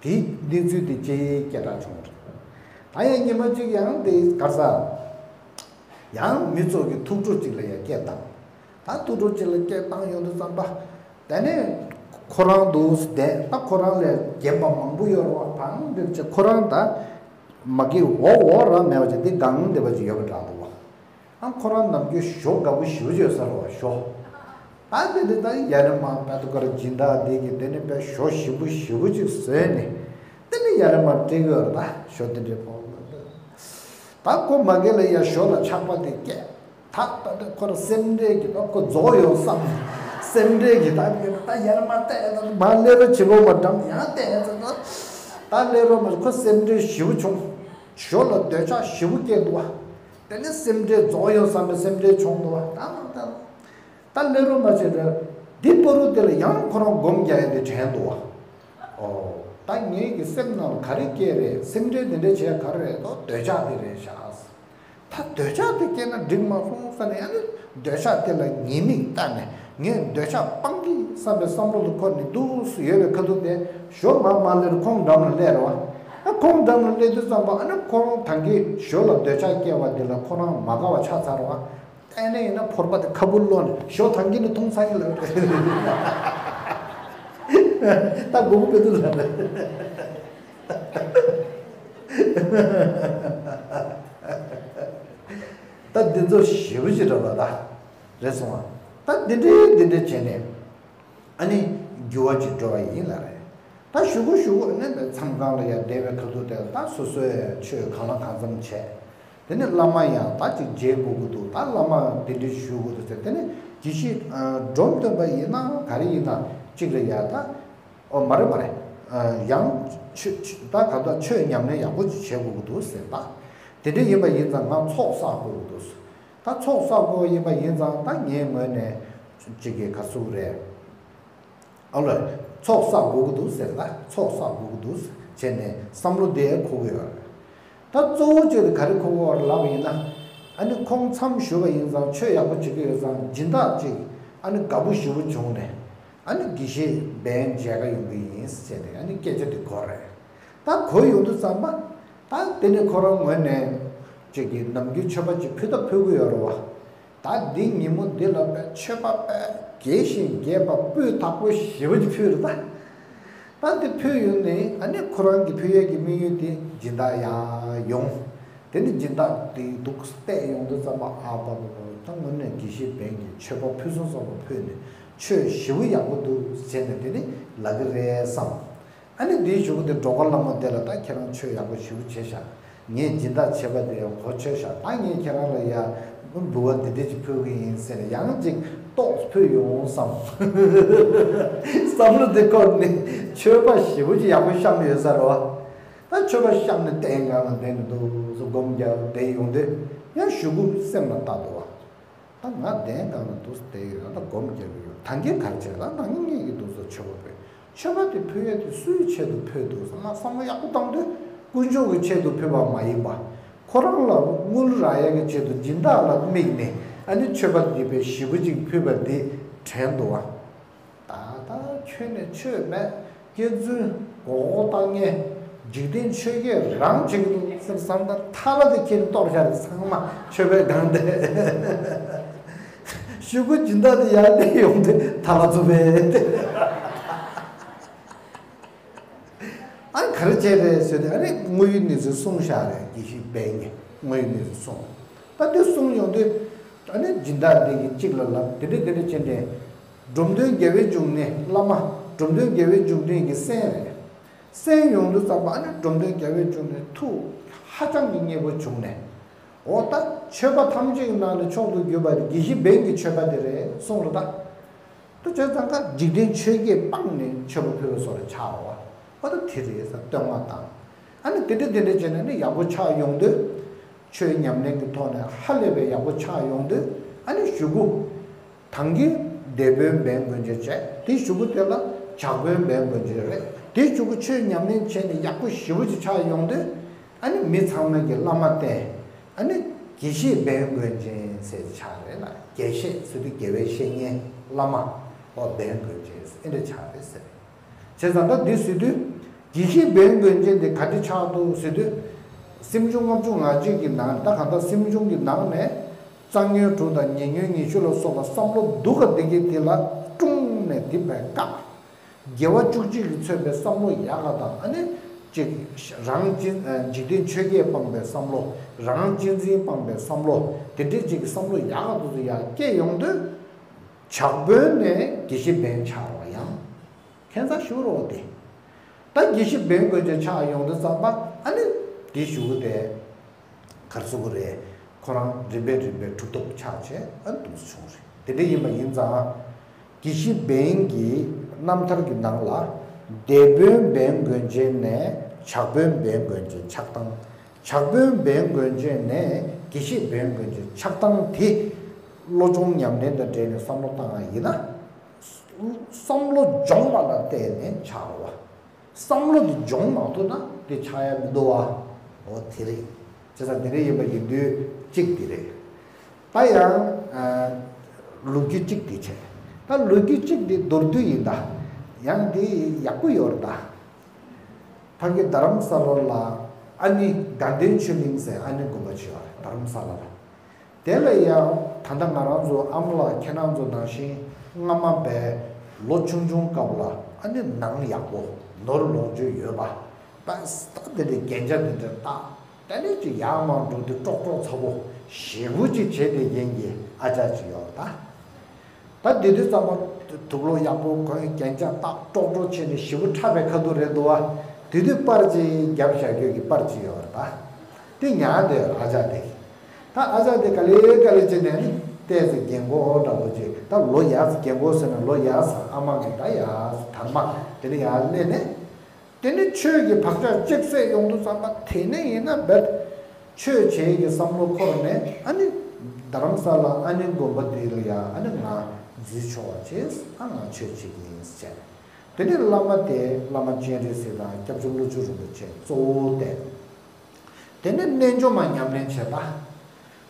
དེའི་གནས་ཚུལ་དེ་ཅིག་སྐད་གྲགས་བྱུང་བ་རེད། ད་ཡང་ཉི་མ་གཅིག་ཡང་དེ་ག་རེ་ཟེར། ཡང་མི་ཚོ་གི་ཐུགས་སྤྲོ་གཅིག་ལ་ཡང་སྐད་བཏང་། ད་ཐུགས་སྤྲོ་གཅིག་ལ་སྐད་བཏང་ཡོང་དུས་ཙམ་པ། དེ་ནས་ཁོ་རང་འདུག་བསྡད། ད་ཁོ་རང་ལས་རྒན་པ་མང་པོ་ཡོད་རེད་བ། བང་འདིར་བྱས་ཁོ་རང་ད་མ་གི་འོག་འོག་རང་མེད་པ་ཅིག་དེ་སྒང་དེ་པ་ཅིག་ཡོད་པ་འདྲ་འདུག་བ། ཨ་ཁོ་རང་ནམ་རྒྱུན་ཞོ་དགའ་པོ་ཞེ་པོ་ཅིག་ཡོད་ས་རེད་བ། ཞོ། ད་དེ་ནི་ད་ཡར་ལས་མར་དཔེ་དེ་ཁོ་རང་སྦྱིན་བདག་དེ་གིས་དེ་ནི་དཔེ་ཞོ་ཞིམ་པོ་ཞེ་པོ་ཅིག་བཟོས་ནས་དེ་ནི་ཡར་ལས་མར་སྤྲད་ཀྱི་ཡོད་རེད། ད་ཞོ་དེ་འདྲའི་ཕོག་ད་ཁོ་མ་གི་ལ་ཡར་ཞོ་ལ་ཆག་པ་དེ་སྐྱེས། ད་ད་དེ་ཁོ་རང་སེམས་ཁྲལ་གྱིས་ད་ཁོ་རྫོགས་ཡོང་བསམ། སེམས་ཁྲལ་གྱིས་ད་ད་ཡར་ལས་མར་བལྟས། ད་མར་སླེབས་རོགས་བྱེད་དགོས་མ་འགྲམ་ཡང་བལྟས། ད་ད་སླེབས་རོགས་མ། ཁོ་སེམས་ཁྲལ་ཞེ་པོ་བྱུང་། ཞོ་ལ་འདོད་ཆགས་ཞེ་པོ་སྐྱེས་འདུག་བ། དེ་ནས་སེམས་ཁྲལ་རྫོགས་ཡོང་བསམ་པའི་སེམས་ཁྲལ་བྱུང་འདུག་བ། ད་ད་ད་སླེབས་རོགས་མ་བྱེད་དྲ། འདི་པ་རུ་དེ་ལ་ཡང་ཁོ་རང་སྒོམ་རྒྱག་ཡ་དེ་དྲན་འདུག་བ། ཨོ། ད་ངེད་ཀྱི་སེམས་ནང་ལ་ག་རེ་སྐྱེས་རེད། སེམས་ཁྲལ་དེ་འདྲ་བྱས་ག་རེ་རེད་དོ། འདོད་ཆགས་དེ་རེད་ཤག་ད་འདོད་ཆགས་དེ་སྐྱེས་ན་འགྲིག་མ་སོང་ས་ནས་ཨ་ནི་འདོད་ཆགས་དེ་ལ་ཉེས་དམིགས་བལྟས་ནས་ངས་འདོད་ཆགས་སྤང་གི་བསམ་པའི་བསམ་བློ་དེ་འཁོར་ནས་འདུག་སེ་ཡོད་པའི་ཁ་ཐུག་དེ་ཞོ་མར་མར་སླེབས། ཁོང་འགྲམ་ལ་སླེབས་རེད་བ། ཨ་ཁོང་འགྲམ་ལ་སླེབས་དུས་ཙམ་པ་ཨ་ནི་ཁོ་རང་ད་གིན་ཞོ་ལ་འདོད་ཆགས་སྐྱེ་བ་དེ་ལ་ཁོ་རང་མ་དགའ་བ་ཆགས་ཚར་བ། ཨ་ནི་ཡིན་ན་ཕོར་པ་དེ་ཁ་སྦུབ་སློག་ནས་ཞོ་ད་གིན་ནས་འཐུང་ཚར་ཡིན་ལབ། ད་དགོས་མཁོ་དཔེ་ཐུག་ལ། ད་འདི་ཚོ་ཞེ་པོ་ཅིག་འདྲ་བ་ད་རེད་སོང་བ། ད་འདི་འདྲའི་འདི་འདྲའི་བྱས་ནས་ཨ་ནི་འགྱུར་བ་ཅིག་འགྲོ་བ་ཡིན་ལ་རེད། ད་གཞུག་གུ་གཞུག་གུ་ཨ་ནི་མཚམས་ཁང་ལ་ཡར་བསྡད་པའི་ཁ་ཐུག་དེ་ལ་ད་སོ་སོས་ཆོས་གང་ལ་གང་འཚམ་བྱས། དེ་ནས་བླ་མ་ཡང་ད་ཅིག་མཇལ་དགོས་ཀྱི་འདུག་ད་བླ་མ་གདན་འདྲེན་ཞུ་དགོས་འདུག་ཟེར། དེ་ནས་དགེ་བཤེས་འབྲོམ་སྟོན་པ་ཡིན་ན་ག་རེ་ཡིན་ན་གཅིག་ལ་ཡར་ད། ཨོ་མ་རེད་མ་རེད། ཡང་ཆོས་ད་ག་ད་ཆོས་ཉམས་ལེན་ཡག་པོ་ཅིག་བྱེད་དགོས་ཀྱི་འདུག་ཟེར། ད་དེ་འདྲ་ཡིན་པ་ཡིན་ཙང་ང་ཚོགས་བསགས་དགོས་ཀྱི་འདུག་ད་ཚོགས་བསགས་དགོས་ཡིན་པ་ཡིན་ཙང་ད་ངའི་ངོས་ནས་ཅིག་གི་ག་ཚོད་རེད། ཨ་ལོ། ཚོགས་བསགས་དགོས་ཀྱི་འདུག་ཟེར། ད་ཚོགས་བསགས་དགོས་ཀྱི་འདུག་བྱས་ནས་བསམ་བློ་དེ་འཁོར་གྱི་ཡོད་རེད། ད་གཙོ་བོ་བྱས་ཏེ་ག་རེ་འཁོར་གྱི་ཡོད་རེད་ལབ་པ་ཡིན་ན། ཨ་ནི་ཁོང་མཚམས་བཞུགས་པ་ཡིན་ཙང་ཆོས་ཡག་པོ་བྱེད་ཀྱི་ཡོད་ཙང་སྦྱིན་བདག་ཅིག་ཨ་ནི་དགའ་པོ་ཞེ་པོ་བྱུང་ནས། ཨ་ནི་དགེ་བཤེས་འབེན་མཇལ་ཁ་ཡོང་གི་ཡིན་ཟེར་ནས་ཨ་ནི་སྐད་ཆ་དེ་གོ་རེད། ད་གོ་ཡོང་དུས་ཙམ་པ། ད་དེ་ནས་ཁོ་རང་ངོས་ནས་ཅིག་གི་ནམ་རྒྱུན་མཆོད་པ་ཅིག་ཕུལ་ད་ཕུལ་གྱི་ཡོད་རེད་བ། ད་འདི་ཉིན་མོ་འདི་ལ་དཔེ་མཆོད་པ་དཔེ་རྒྱས་ཤིང་རྒྱས་པ་སྤུས་དག་པོ་ཞེ་པོ་ཅིག་ཕུལ་རེད་ད། ད་འདི་ཕུལ་ཡོང་ནས་ཨ་ནི་ཁོ་རང་གི་ཕུལ་ཡས་ཀྱི་དམིགས་ཡུལ་དེ་སྦྱིན་བདག་ཡར་ཡོང་། དེ་ནི་སྦྱིན་བདག་དེ་འདུག་བལྟས་ཡོང་དུས་ཙམ་པ་ཨ་པ་པ་པ་ད་དངོས་གནས་དགེ་བཤེས་འབེན་གྱིས་མཆོད་པ་ཕུན་སུམ་ཚོགས་པ་ཕུལ་ནས་ཆོས་ཞེ་པོ་ཡག་པོ་འདུག་ཟེར་ནས་དེ་ནི་ལབ་ཀྱི་རེད་བསམ། ཨ་ནི་དེའི་གཞུག་གུ་དེ་སྒྲོལ་དཀར་བླ་མ་དེ་ལ་ད་ཁྱེད་རང་ཆོས་ཡག་པོ་ཞེ་པོ་བྱས་ཤག་ངས་སྦྱིན་བདག་བྱས་པ་དེ་ཡང་གོ་ཆོད་ཤག་ད་ངས་ཁྱེད་རང་ལ་ཡ་འབུལ་བ་འདི་འདྲ་ཅིག་ཕུལ་གི་ཡིན་ཟེར་ནས་ཡང་ཅིག་ཏོག་ཙམ་ཕུལ་ཡོང་བསམ། བསམ་བློ་དེ་འཁོར་ནས་མཆོད་པ་ཞེ་པོ་ཅིག་ཡག་པོ་བཤམས་ཡོད་ས་རེད་བ། ད་མཆོད་པ་བཤམས་ནས་སྟེང་སྒང་ལ་བསྡད་ནས་འདུག་སེ་སྒོམ་རྒྱག་བསྡད་ཡོང་དུས་ཡང་གཞུག་གུ་སེམས་ལ་བཏགས་འདུག་བ། ད་ང་གདན་སྒང་ལ་འདུག་སེ་བསྡད་ཡོད། ད་སྒོམ་རྒྱག་གི་ཡོད། ད་གིན་ག་རེ་བྱས། ད་ནང་ངེད་ཀྱི་འདུག་སེ་མཆོད་པ་ཕུལ། མཆོད་པ་དེ་ཕུལ་ཡས་དེ་སུའི་ཆེད་དུ་ཕུལ་འདུག་བསམ་ན་བསམ་བློ་ཡག་པོ་བཏང་དུས་དཀོན་མཆོག་གི་ཆེད་དུ་ཕུལ་བ་མ་ཡིན་པ། ཁོ་རང་ལ་དངུལ་རག་ཡས་ཀྱི་ཆེད་དུ་སྦྱིན་བདག་ལ་དམིགས་ནས་ཨ་ནི་མཆོད་པ་འདི་དཔེ་ཞེ་པོ་ཅིག་ཕུལ་བ་འདི་དྲན་འདུག་བ། ད་ལྟ་ཁྱོན་ནས་ཆོས་མེད། སྐྱག་རྫུན་མགོ་སྐོར་བཏང་མཁན། འཇིག་རྟེན་ཆོས་བརྒྱད་རང་བྱེད་ཀྱི་འདུག་ཟེར་བསམ། ད་ཐ་ལ་དེ་ཁྱེར་གཏོར་བཞག་རེད། ཚང་མ་མཆོད་པའི་སྒང་དེ། གཞུག་གུ་སྦྱིན་བདག་དེ་ཡར་སླེབས་ཡོང་དུས་ཐ་ལ་རྫུན་པས་དེ། ཨ་ནི་ག་རེ་བྱས་རེད་ཟེར་དུས་ཨ་ནི་དངོས་ཡོད་གནས་ཚུལ་གསུངས་བཞག་རེད། དགེ་བཤེས་འབེན་གྱིས་དངོས་ཡོད་གནས་ཚུལ་གསུངས། ད་དེ་གསུངས་ཡོང་དུས། ཨ་ནི་སྦྱིན་བདག་འདི་གིས་གཅིག་ལ་ལབ། དེ་འདྲ་དེ་འདྲ་བྱས་ནས་འབྲོམ་སྟོན་རྒྱལ་བའི་འབྱུང་གནས། བླ་མ་འབྲོམ་སྟོན་རྒྱལ་བའི་འབྱུང་གནས་ཀྱི་སྲས་རེད། སྲས་ཡོང་དུས་ཙམ་པ་ཨ་ནི་འབྲོམ་སྟོན་རྒྱལ་བའི་འབྱུང་གནས་ཐུགས་ཧ་ཅང་གི་མཉེས་པོ་བྱུང་ནས། འོ་ད་མཆོད་པ་ཐམས་ཅད་ཀྱི་ནང་ནས་མཆོག་ཏུ་གྱུར་པ་དེ་དགེ་བཤེས་འབེན་གྱི་མཆོད་པ་དེ་རེད་གསུངས་རེད་ད། དུ་བྱས་ཙང་ཀ་འཇིག་རྟེན་ཆོས་བརྒྱད་སྤངས་ནས་མཆོད་པ་ཕུལ་བ་སོགས་ལ་ཆགས་པ། འོ་ད་དེ་རེད་ཟེར་བསྟོད་བསྔགས་དང་། ཨ་ནི་དེ་འདྲ་དེ་འདྲ་བྱས་ནས་ནི་ཡག་པོ་ཆགས་ཡོང་དུས། ཆོས་ཉམས་ལེན་གྱི་ཐོག་ནས་ཧ་ལས་པའི་ཡག་པོ་ཆགས་ཡོང་དུས། ཨ་ནི་གཞུག་གུ། ད་གིན་སྡེ་དཔོན་འབེན་དགོན་ཆེན་བྱས། དེ་གཞུག་གུ་དེ་ལ་ཇག་དཔོན་འབེན་དགོན་ཆེན་རེད། དེ་གཞུག་གུ་ཆོས་ཉམས་ལེན་བྱས་ནས་ཡག་པོ་ཞེ་པོ་ཅིག་ཆགས་ཡོང་དུས། ཨ་ནི་མི་ཚང་མ་གི་བླ་མ་བསྟེན། ཨ་ནི་དགེ་བཤེས་འབེན་དགོན་ཆེན་ཟེར་ཆགས་རེད་ལ། དགེ་བཤེས་ཟེར་དུས་དགེ་བའི་བཤེས་གཉེན། བླ་མ། འོ་འབེན་དགོན་ཆེན་ཟེར་ཨེ་འདྲ་ཆགས་རེད་ཟེར། བྱས་ཙང་ད་འདི་ཟེར་དུས། དགེ་བཤེས་འབེན་དགོན་ཆེན་དེ་ག་འདྲ་ཆགས་འདུག་ཟེར་དུས། སེམས་བྱུང་ལྔ་བཅུ་ང་གཅིག་གི་ནང་ད་གང་ལྟར་སེམས་བྱུང་གི་ནང་ནས། རྩ་ཉོན་དྲུག་དང་ཉེ་ཉོན་ཉི་ཤུ་ལ་སོགས་པ་བསམ་བློ་སྡུག་ག་བདེ་གི་དེ་ལ་དཀྲུང་ནས་དེ་བས་བཀག་དགེ་བ་བཅུ་གཅིག་གིས་མཚོན་པའི་བསམ་བློ་ཡག་ག་དང་། ཨ་ནི་གཅིག་རང་གཅེས། འཇིག་རྟེན་ཆོས་བརྒྱད་སྤངས་པའི་བསམ་བློ། རང་གཅེས་འཛིན་སྤངས་པའི་བསམ་བློ། དེ་འདྲའི་གཅིག་གི་བསམ་བློ་ཡག་ག་དུ་དུ་ཡག་སྐྱེས་ཡོང་དུས། ཇག་དཔོན་ནས་དགེ་བཤེས་འབེན་ཆགས་པ་ཡང་ཁྱད་མཚར་ཞིག་རེད་དེ། ད་དགེ་བཤེས་འབེན་དགོན་ཆེན་ཆགས་ཡོང་དུས་ཙམ་པ་ཨ་ནི་དེ་གཞུག་གུ་དེ། གར་སོང་གི་རེད། ཁོ་རང་རིམ་པས་རིམ་པས་གྲུབ་ཐོབ་ཆགས་བྱས་ཨ་ནི་དུས་སུ་བྱུང་རེད། དེ་འདྲ་ཡིན་པ་ཡིན་ཙང་། དགེ་བཤེས་འབེན་གྱི་རྣམ་ཐར་གྱི་ནང་ལ། སྡེ་དཔོན་འབེན་དགོན་ཆེན་ནས་ཇག་དཔོན་འབེན་དགོན་ཆེན་ཆགས་སྟངས། ཇག་དཔོན་འབེན་དགོན་ཆེན་ནས་དགེ་བཤེས་འབེན་དགོན་ཆེན་ཆགས་སྟངས་དེ། བློ་སྦྱོང་ཉམས་ལེན་དང་འབྲེལ་ནས་བསམ་བློ་བཏང་བ་ཡིན་ན། བསམ་བློ་སྦྱོང་བ་ལ་བརྟེན་ནས་ཆགས་པ། བསམ་བློ་དེ་སྦྱོང་མ་ཐུབ་ན་དེ་ཆགས་ཡ་མི་འདུག་བ། འོ་དེ་རེད། བྱས་ཙང་དེ་འདྲ་ཡིན་པ་ཡིན་དུས་གཅིག་དེ་རེད། ད་ཡང་། ཨ། ལོ་རྒྱུས་གཅིག་དེ་བྱས། ད་ལོ་རྒྱུས་གཅིག་དེ་མདོར་བསྡུས་ཡིན་ད། ཡང་དེ་ཡག་པོ་ཡོད་རེད་ད། ཕ་གི་རྡ་རམ་ས་ལ་ལ་ཨ་ནི་དགའ་ལྡན་ཆོས་གླིང་ཟེར་ཨ་ནི་དགོན་པ་ཅིག་ཡོད་རེད། རྡ་རམ་ས་ལ་ལ། དེ་ལ་ཡང་ད་ལྟ་ང་རང་ཚོ་ཨ་མ་ལགས་ཁྱེད་རང་ཚོ་ནང་བཞིན་སྔ་མ་བས་ལོ་ཆུང་ཆུང་སྐབས་ལ་ཨ་ནི་ནང་ཡག་པོ་ནོར་ལོངས་སྤྱོད་ཡོད་པ། ད་ད་དེ་འདྲའི་རྒྱན་ཆ་དེ་འདྲ་བཏགས། ད་ནི་ཅིག་ཡག་མང་འགྲོ་དུས་ཀྲོག་ཀྲོག་ཚ་པོ་ཞེ་པོ་ཅིག་བྱས་ཏེ་རྒྱན་གྱི་ཨ་ཅག་ཅིག་ཡོད་རེད་ད། ད་དེ་དུས་ཙམ་པ་དུག་ལོག་ཡག་པོ་གོན། རྒྱན་ཆ་བཏགས། ཀྲོག་ཀྲོག་བྱས་ནས་ཞེ་པོ་འཁྲབ་པའི་ཁ་ཐུག་རེད་འདུག་བ། དེ་དུས་པར་ཅིག་རྒྱབ་བཞག་རྒྱུ་གི་པར་ཅིག་ཡོད་རེད་པ། དེ་ཉར་བསྡད་ཡོད་རེད། ཨ་ཅག་དེ། ད་ཨ་ཅག་དེ་ག་ལེ་ག་ལེ་བྱས་ནས་ནི་ཏོག་ཙམ་རྒན་གོག་འདྲ་པོ་ཅིག་ད་ལོ་ཡག་ཙམ། རྒན་གོག་ཟེར་ན་ལོ་ཡག་ཙམ། ཨ་མ་གི་ད་ཡག་ཙམ་དར་མ་དེ་ནི་ཡར་སླེབས་ནས། དེ་ནི་ཆོས་ཀྱི་བག་ཆགས་གཅིག་སད་ཡོང་དུས་ཙམ་པ་དེ་ནས་ཡིན་ན་རྦད་ཆོས་བྱེད་ཀྱི་བསམ་བློ་འཁོར་ནས། ཨ་ནི་རྡ་རམ་ས་ལ་ཨ་ནི་དགོན་པ་འདི་ལ་ཡ་ཨ་ནི་ང་འཛུལ་ཆོག་པ་བྱས། ཨ་ང་ཆོས་བྱེད་ཀྱི་ཡིན་ཟེར། དེ་ནས་བླ་མ་དེ་བླ་མ་སྤྱན་རས་གཟིགས་དང་སྐྱབས་རྗེ་བློ་བཅུ་རིན་པོ་ཆེ་གཙོ་བོ་བསྟེན། དེ་ནས་རྣལ་འབྱོར་མ་ཉམས་ལེན་བྱེད་པ།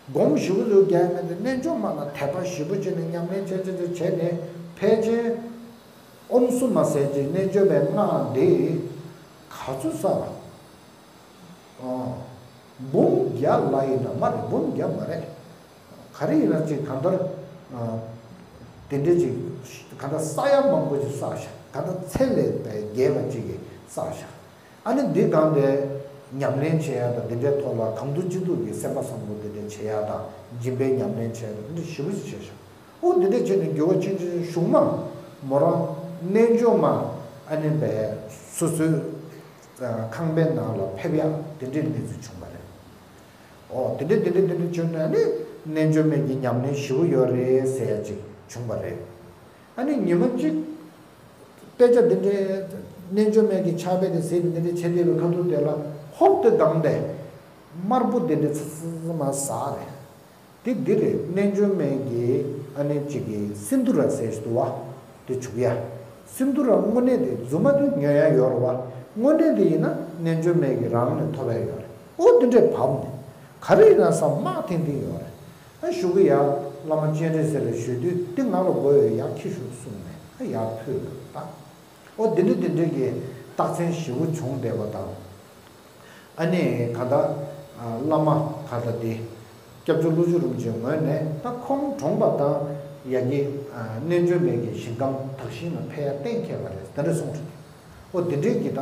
སྒོམ་ཞེ་པོ་ཅིག་རྒྱག་མཁན་དེ་རྣལ་འབྱོར་མ་ལ་དད་པ་ཞེ་པོ་བྱས་ནས་ཉམས་ལེན་བྱས་བྱས་བྱས་བྱས་ནས་ཕལ་ཆེར་ཨོཾ་སུ་མ་ཟེར་གྱི་རྣལ་འབྱོར་པའི་སྔགས་འདི་ག་ཚོད་བསགས། ཨ། འབུམ་བརྒྱ་ལ་ཡིན་ན་མ་རེད། འབུམ་བརྒྱ་མ་རེད། ག་རེ་ཡིན་ན་ཅིག་གང་ལྟར། ཨ། དེ་འདྲའི་ཅིག་གང་ལྟར་ས་ཡ་མང་པོ་ཅིག་བསགས་ཤག་གང་ལྟར་ཚད་ལས་པའི་རྒྱས་པ་ཅིག་གིས་བསགས་ཤག་ཨ་ནི་འདི་སྒང་དེ་ཉམས་ལེན་བྱེད་ཡ་དང་། འདི་འདྲའི་ཐོག་ལ་གང་ཐུབ་ཅི་ཐུབ་ཀྱིས་སེམས་པ་བཟང་པོ་འདི་འདྲ་བྱེད་ཡ་དང་། སྦྱིན་པའི་ཉམས་ལེན་བྱེད་ཡ་དང་། འདི་འདྲ་ཞེ་པོ་ཅིག་བྱས་ཤག་ཨོ་འདི་འདྲ་བྱས་ནས་འགྱུར་བ་ཕྱིན་ཕྱིན། གཞུག་མ་མོ་རང་རྣལ་འབྱོར་མ་ཨ་ནི་བས་སོ་སོའི་ཁང་པའི་ནང་ལ་ཕེབས་ཡ་དེ་འདྲའི་གནས་ཚུལ་བྱུང་བ་རེད། ཨོ་དེ་འདྲ་དེ་འདྲ་དེ་འདྲ་བྱུང་ནས་ནི་རྣལ་འབྱོར་མའི་གི་ཉམས་ལེན་ཞེ་པོ་ཡོད་རེད་ཟེར་ཡ་ཅིག་བྱུང་བ་རེད། ཨ་ནི་ཉི་མ་གཅིག་དཔེ་ཆ་འདི་འདྲའི་རྣལ་འབྱོར་མའི་གི་ཕྱག་དཔེ་དེ་གཟིགས་ནས་འདི་འདྲའི་བྱས་བསྡད་པའི་ཁ་ཐུག་དེ་ལ་ཧོབ་ཏེ་སྒང་དེ་དམར་པོ་འདི་འདྲའི་ཚ་ཚ་མ་ཟ་རེད། དེ་འདི་རེད། རྣལ་འབྱོར་མའི་གི་ཨ་ནི་གཅིག་གི་སིནྡྷུ་ར་ཟེར་ཞིག་འདུག་བ། དེ་བྱུག་ཡ། སིནྡྷུ་ར་དངོས་གནས་དེ་རྫུན་མ་དེ་ཉོ་ཡ་ཡོད་རེད་བ། དངོས་གནས་དེ་ཡིན་ན་རྣལ་འབྱོར་མའི་གི་རང་ནས་ཐོབ་ཡ་ཡོད་རེད། ཨོ་དེ་འདྲས་བབས་ནས་ག་རེ་ཡིན་ན་ས་དམག་ཐིང་ཐིང་ཡོད་རེད། ཨ་གཞུག་གི་ཡ་བླ་མ་སྤྱན་རས་གཟིགས་ལ་ཞུས་དུས་དེ་ང་ལ་དགོས་ཡོད། ཡར་འཁྱེར་ཤོག་གསུངས་ནས་ཨ་ཡར་ཕུལ་ད། ཨོ་དེ་འདྲ་དེ་འདྲ་གི་རྟགས་མཚན་ཞེ་པོ་བྱུང་བསྡད་པ་དང་། ཨ་ནི་ག་ད་བླ་མ་ག་ད་དེ་སྐྱབས་རྗེ་བློ་བཅུ་རིན་པོ་ཆེའི་ངོས་ནས་ད་ཁོང་གྲོངས་པ་དང་ཡ་གི་རྣལ་འབྱོར་མའི་གི་ཞིང་ཁམས་དག་ཞིང་ལ་ཕེབས་ཡ་གཏན་འཁེལ་བ་རེད། དེ་འདྲ་གསུངས་རེད། ཨོ་དེ་འདྲའི་གི་ད་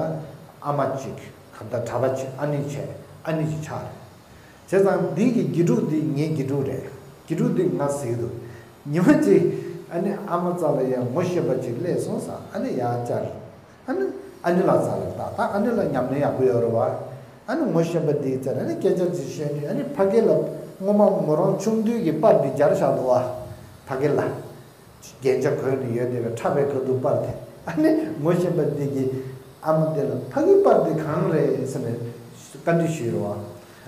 ཨ་མ་གཅིག་ག་ད་གྲྭ་པ་གཅིག་ཨ་ནེ་བྱས་ཨ་ནེ་གཅིག་ཆགས་རེད། བྱས་ཙང་འདི་གི་དགེ་ཕྲུག་འདི་ངའི་དགེ་ཕྲུག་རེད། དགེ་ཕྲུག་འདི་ང་གཟིགས་འདུག་ཉི་མ་གཅིག་ཨ་ནི་ཨ་མ་རྩ་ལ་ཡང་ངོ་ཤེས་པ་ཅིག་སླེབས་སོང་ཟེར། ཨ་ནི་ཡར་བཅར། ཨ་ནི་ཨ་ནི་ལགས་རྩ་ལ་བལྟ། ད་ཨ་ནི་ལགས་ཉམས་ལེན་ཡག་པོ་ཡོད་རེད་བ། ཨ་ནི་ངོ་ཤེས་པ་འདིའི་རྩ་ལ་ཨ་ནི་སྐད་ཆ་ཅིག་བཤད་དུས། ཨ་ནི་ཕ་གི་ལ་སྔོན་མ་མོ་རང་ཆུང་དུས་ཀྱི་པར་འདི་སྦྱར་བཞག་འདུག་བ། ཕ་གི་ལ་རྒྱན་ཆ་གོན་ནས་ཡོད་བསྡད་པའི་འཁྲབ་པའི་སྐབས་དུ་པར་དེ། ཨ་ནི་ངོ་ཤེས་པ་འདི་གིས་ཨ་མ་དེ་ལ་ཕ་གི་པར་འདི་གང་རེད་ཟེར་ནས་བཀའ་འདྲི་ཞུས་རེད་བ།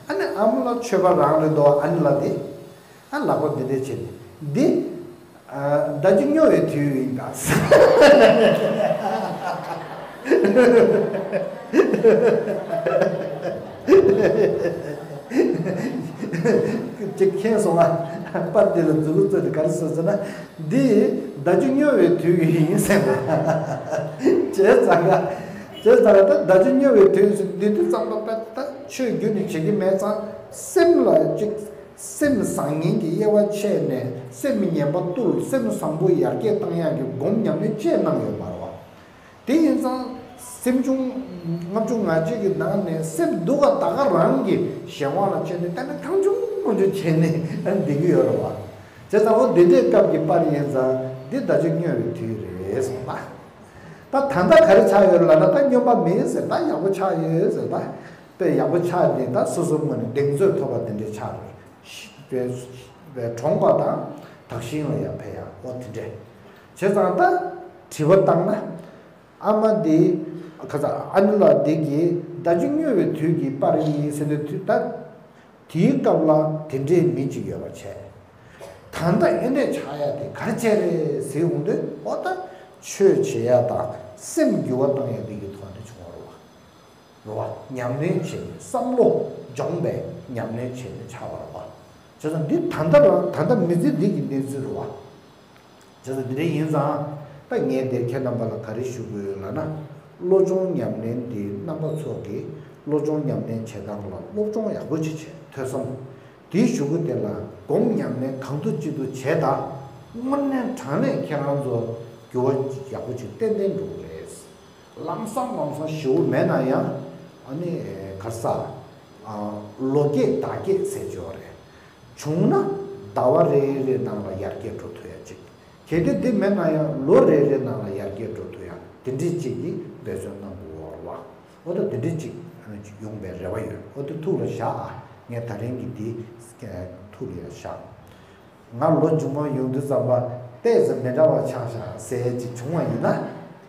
ཨ་ནི་ཨ་མ་ལགས་ཆོས་པ་རང་རེད་འདུག་ཨ་ནི་ལགས་དེ། ཨ་ལག་པ་འདི་འདྲས་བྱས་ནས་འདི། ཨ། ཟླ་བཅུ་སྨྱོ་བའི་དུས་ཡིན་ད། ཅིག་མཁྱེན་སོང་ང་། པར་འདི་ལ་མཛུབ་གུ་བཙུགས་ཏེ་ག་རེ་ཟེར་ཟེར་ན། འདི་ཟླ་བཅུ་སྨྱོ་བའི་དུས་ཀྱི་ཡིན་ཟེར་བ། བྱས་ཙང་ཀ་བྱས་ཙང་ཀ་ད་ཟླ་བཅུ་སྨྱོ་བའི་དུས་སུ་འདི་དུས་ཙམ་པ་ད་ད་ཆོས་རྒྱུན་ནས་བྱེད་ཀྱི་མེད་ཙང་སེམས་ལ་ཅིག་སེམས་བཟང་ངན་གྱི་དབྱེ་བ་ཕྱེ་ནས་སེམས་ངན་པ་བཏུལ། སེམས་བཟང་པོ་ཡར་རྒྱས་བཏང་ཡག་གི་སྒོམ་ཉམས་ལེན་བཅས་གནང་ཡོད་མ་རེད་བ། དེ་ཡིན་ཙང་སེམས་བྱུང་ལྔ་བཅུ་ང་གཅིག་གི་ནང་ནས་སེམས་སྡུག་ག་ད་ག་རང་གི་གཞན་དབང་ལ་བྱས་ནས་བལྟས་ན་གང་བྱུང་མང་བྱུང་བྱས་ནས་བསྡད་ཀྱི་ཡོད་རེད་བ། བྱས་ཙང་འོ་དེ་འདྲའི་སྐབས་ཀྱི་པར་ཡིན་ཙང་འདི་ཟླ་བཅུ་སྨྱོ་བའི་དུས་རེད་གསུངས་པ། ད་ད་ལྟ་ག་རེ་ཆགས་ཡོད་ལབ་ན་ད་སྨྱོན་པ་མིན་ཟེར། ད་ཡག་པོ་ཆགས་ཡོད་ཟེར། ད་དཔེ་ཡག་པོ་ཆགས་ནས་ད་སོ་སོའི་ངོས་ནས་གདེང་ཚོད་ཐོབ་པ་དེ་འདྲའི་ཆགས་རེད། པའི་གྲོངས་པ་དང་དག་ཞིང་ལ་ཡང་ཕན་ཡག་འོ་དེ་འདྲས། བྱས་ཙང་ད་དྲི་བ་བཏང་ན། ཨ་མ་འདི་ཁ་ཚ་ཨ་ནི་ལགས་འདི་གིས་ཟླ་བཅུ་སྨྱོ་བའི་དུས་ཀྱི་པར་ཡིན་ཟེར་དུས་དུས་ད། དེའི་སྐབས་ལ་དེ་འདྲའི་མི་གཅིག་ཡོད་པ་བྱས། ད་ལྟ་ཨེ་འདྲས་ཆགས་ཡ་དེ་ག་རེ་བྱས་རེད་ཟེར་འོང་དུས། ཨོ་ད་ཆོས་བྱེད་ཡ་དང་སེམས་འགྱུར་བ་བཏང་ཡ་འདི་གི་ཐོག་ནས་བྱུང་བ་རེད་བ། རེད་བ། ཉམས་ལེན་བྱས་ནས་བསམ་བློ་སྦྱོང་བའི་ཉམས་ལེན་བྱས་ནས་ཆགས་པ་རེད་བ། བྱས་ཙང་འདི་ད་ལྟ་རང་ད་ལྟ་མི་ཚེ་འདི་གི་གནས་ཚུལ་རེད་བ། བྱས་ཙང་འདི་འདྲ་ཡིན་ཙང་། ད་ངས་དེ་ཁྱེད་རྣམ་པ་ལ་ག་རེ་ཞུ་དགོས་ཡོད་ལབ་ན། བློ་སྦྱོང་ཉམས་ལེན་འདི་རྣམ་པ་ཚོ་གིས་བློ་སྦྱོང་ཉམས་ལེན་བྱེད་སྟངས་ལ་སློབ་སྦྱོང་ཡག་པོ་ཅིག་བྱེད་ཐོས་བསམ། དེའི་གཞུག་གུ་དེ་ལ་སྒོམ་ཉམས་ལེན་གང་ཐུབ་ཅི་ཐུབ་བྱས་དང་། དངོས་གནས་དྲང་གནས་ཁྱེད་རང་ཚོ་འགྱུར་བ་ཡག་པོ་ཅིག་ཏན་ཏན་འགྲོ་གི་རེད། ལམ་སང་ལམ་སང་ཞེ་པོ་མེད་ན་ཡང་། ཨ་ནི་ག་རེ་ཟ། ཨ། ལོ་བརྒྱད་ཟླ་བརྒྱད་ཟེར་གྱི་ཡོད་རེད། བྱུང་ན་ཟླ་བ་རེ་རེ་ནང་ལ་ཡར་རྒྱས་འགྲོ་ཐུབ་ཡ་ཅིག་གལ་ཏེ་འདི་མེད་ན་ཡང་ལོ་རེ་རེ་ནང་ལ་ཡར་རྒྱས་འགྲོ་ཐུབ་ཡ་དེ་འདྲས་ཅིག་གི་འབད་བརྩོན་གནང་དགོས་པ་རེད་བ། འོ་ད་དེ་འདྲས་ཅིག་ཡོང་པའི་རེ་བ་ཡོད། འོ་དེ་ཐུགས་ལ་བཞག་ཨ། ངས་ད་རིང་གི་འདི་ཐུགས་ལ་ཡ་བཞག་ང་ལོ་ཆུང་མ་ཡོང་དུས་ཙམ་པ་ཏོག་ཙམ་མི་འདྲ་བ་ཆགས་ཤག་ཟེར་ཅིག་བྱུང་བ་ཡིན་ན།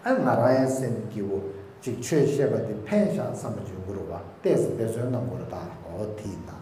ཨ། ང་རང་ཡང་སེམས་སྐྱིད་པོ་ཅིག་ཆོས་བཤད་པ་དེ་ཕན་ཤག་བསམ་པ་ཅིག་ཡོང་གི་རེད་བ། ཏོག་ཙམ་འབད་བརྩོན་གནང་དགོས་རེད་ད། འོ་དེ་ཡིན་ད།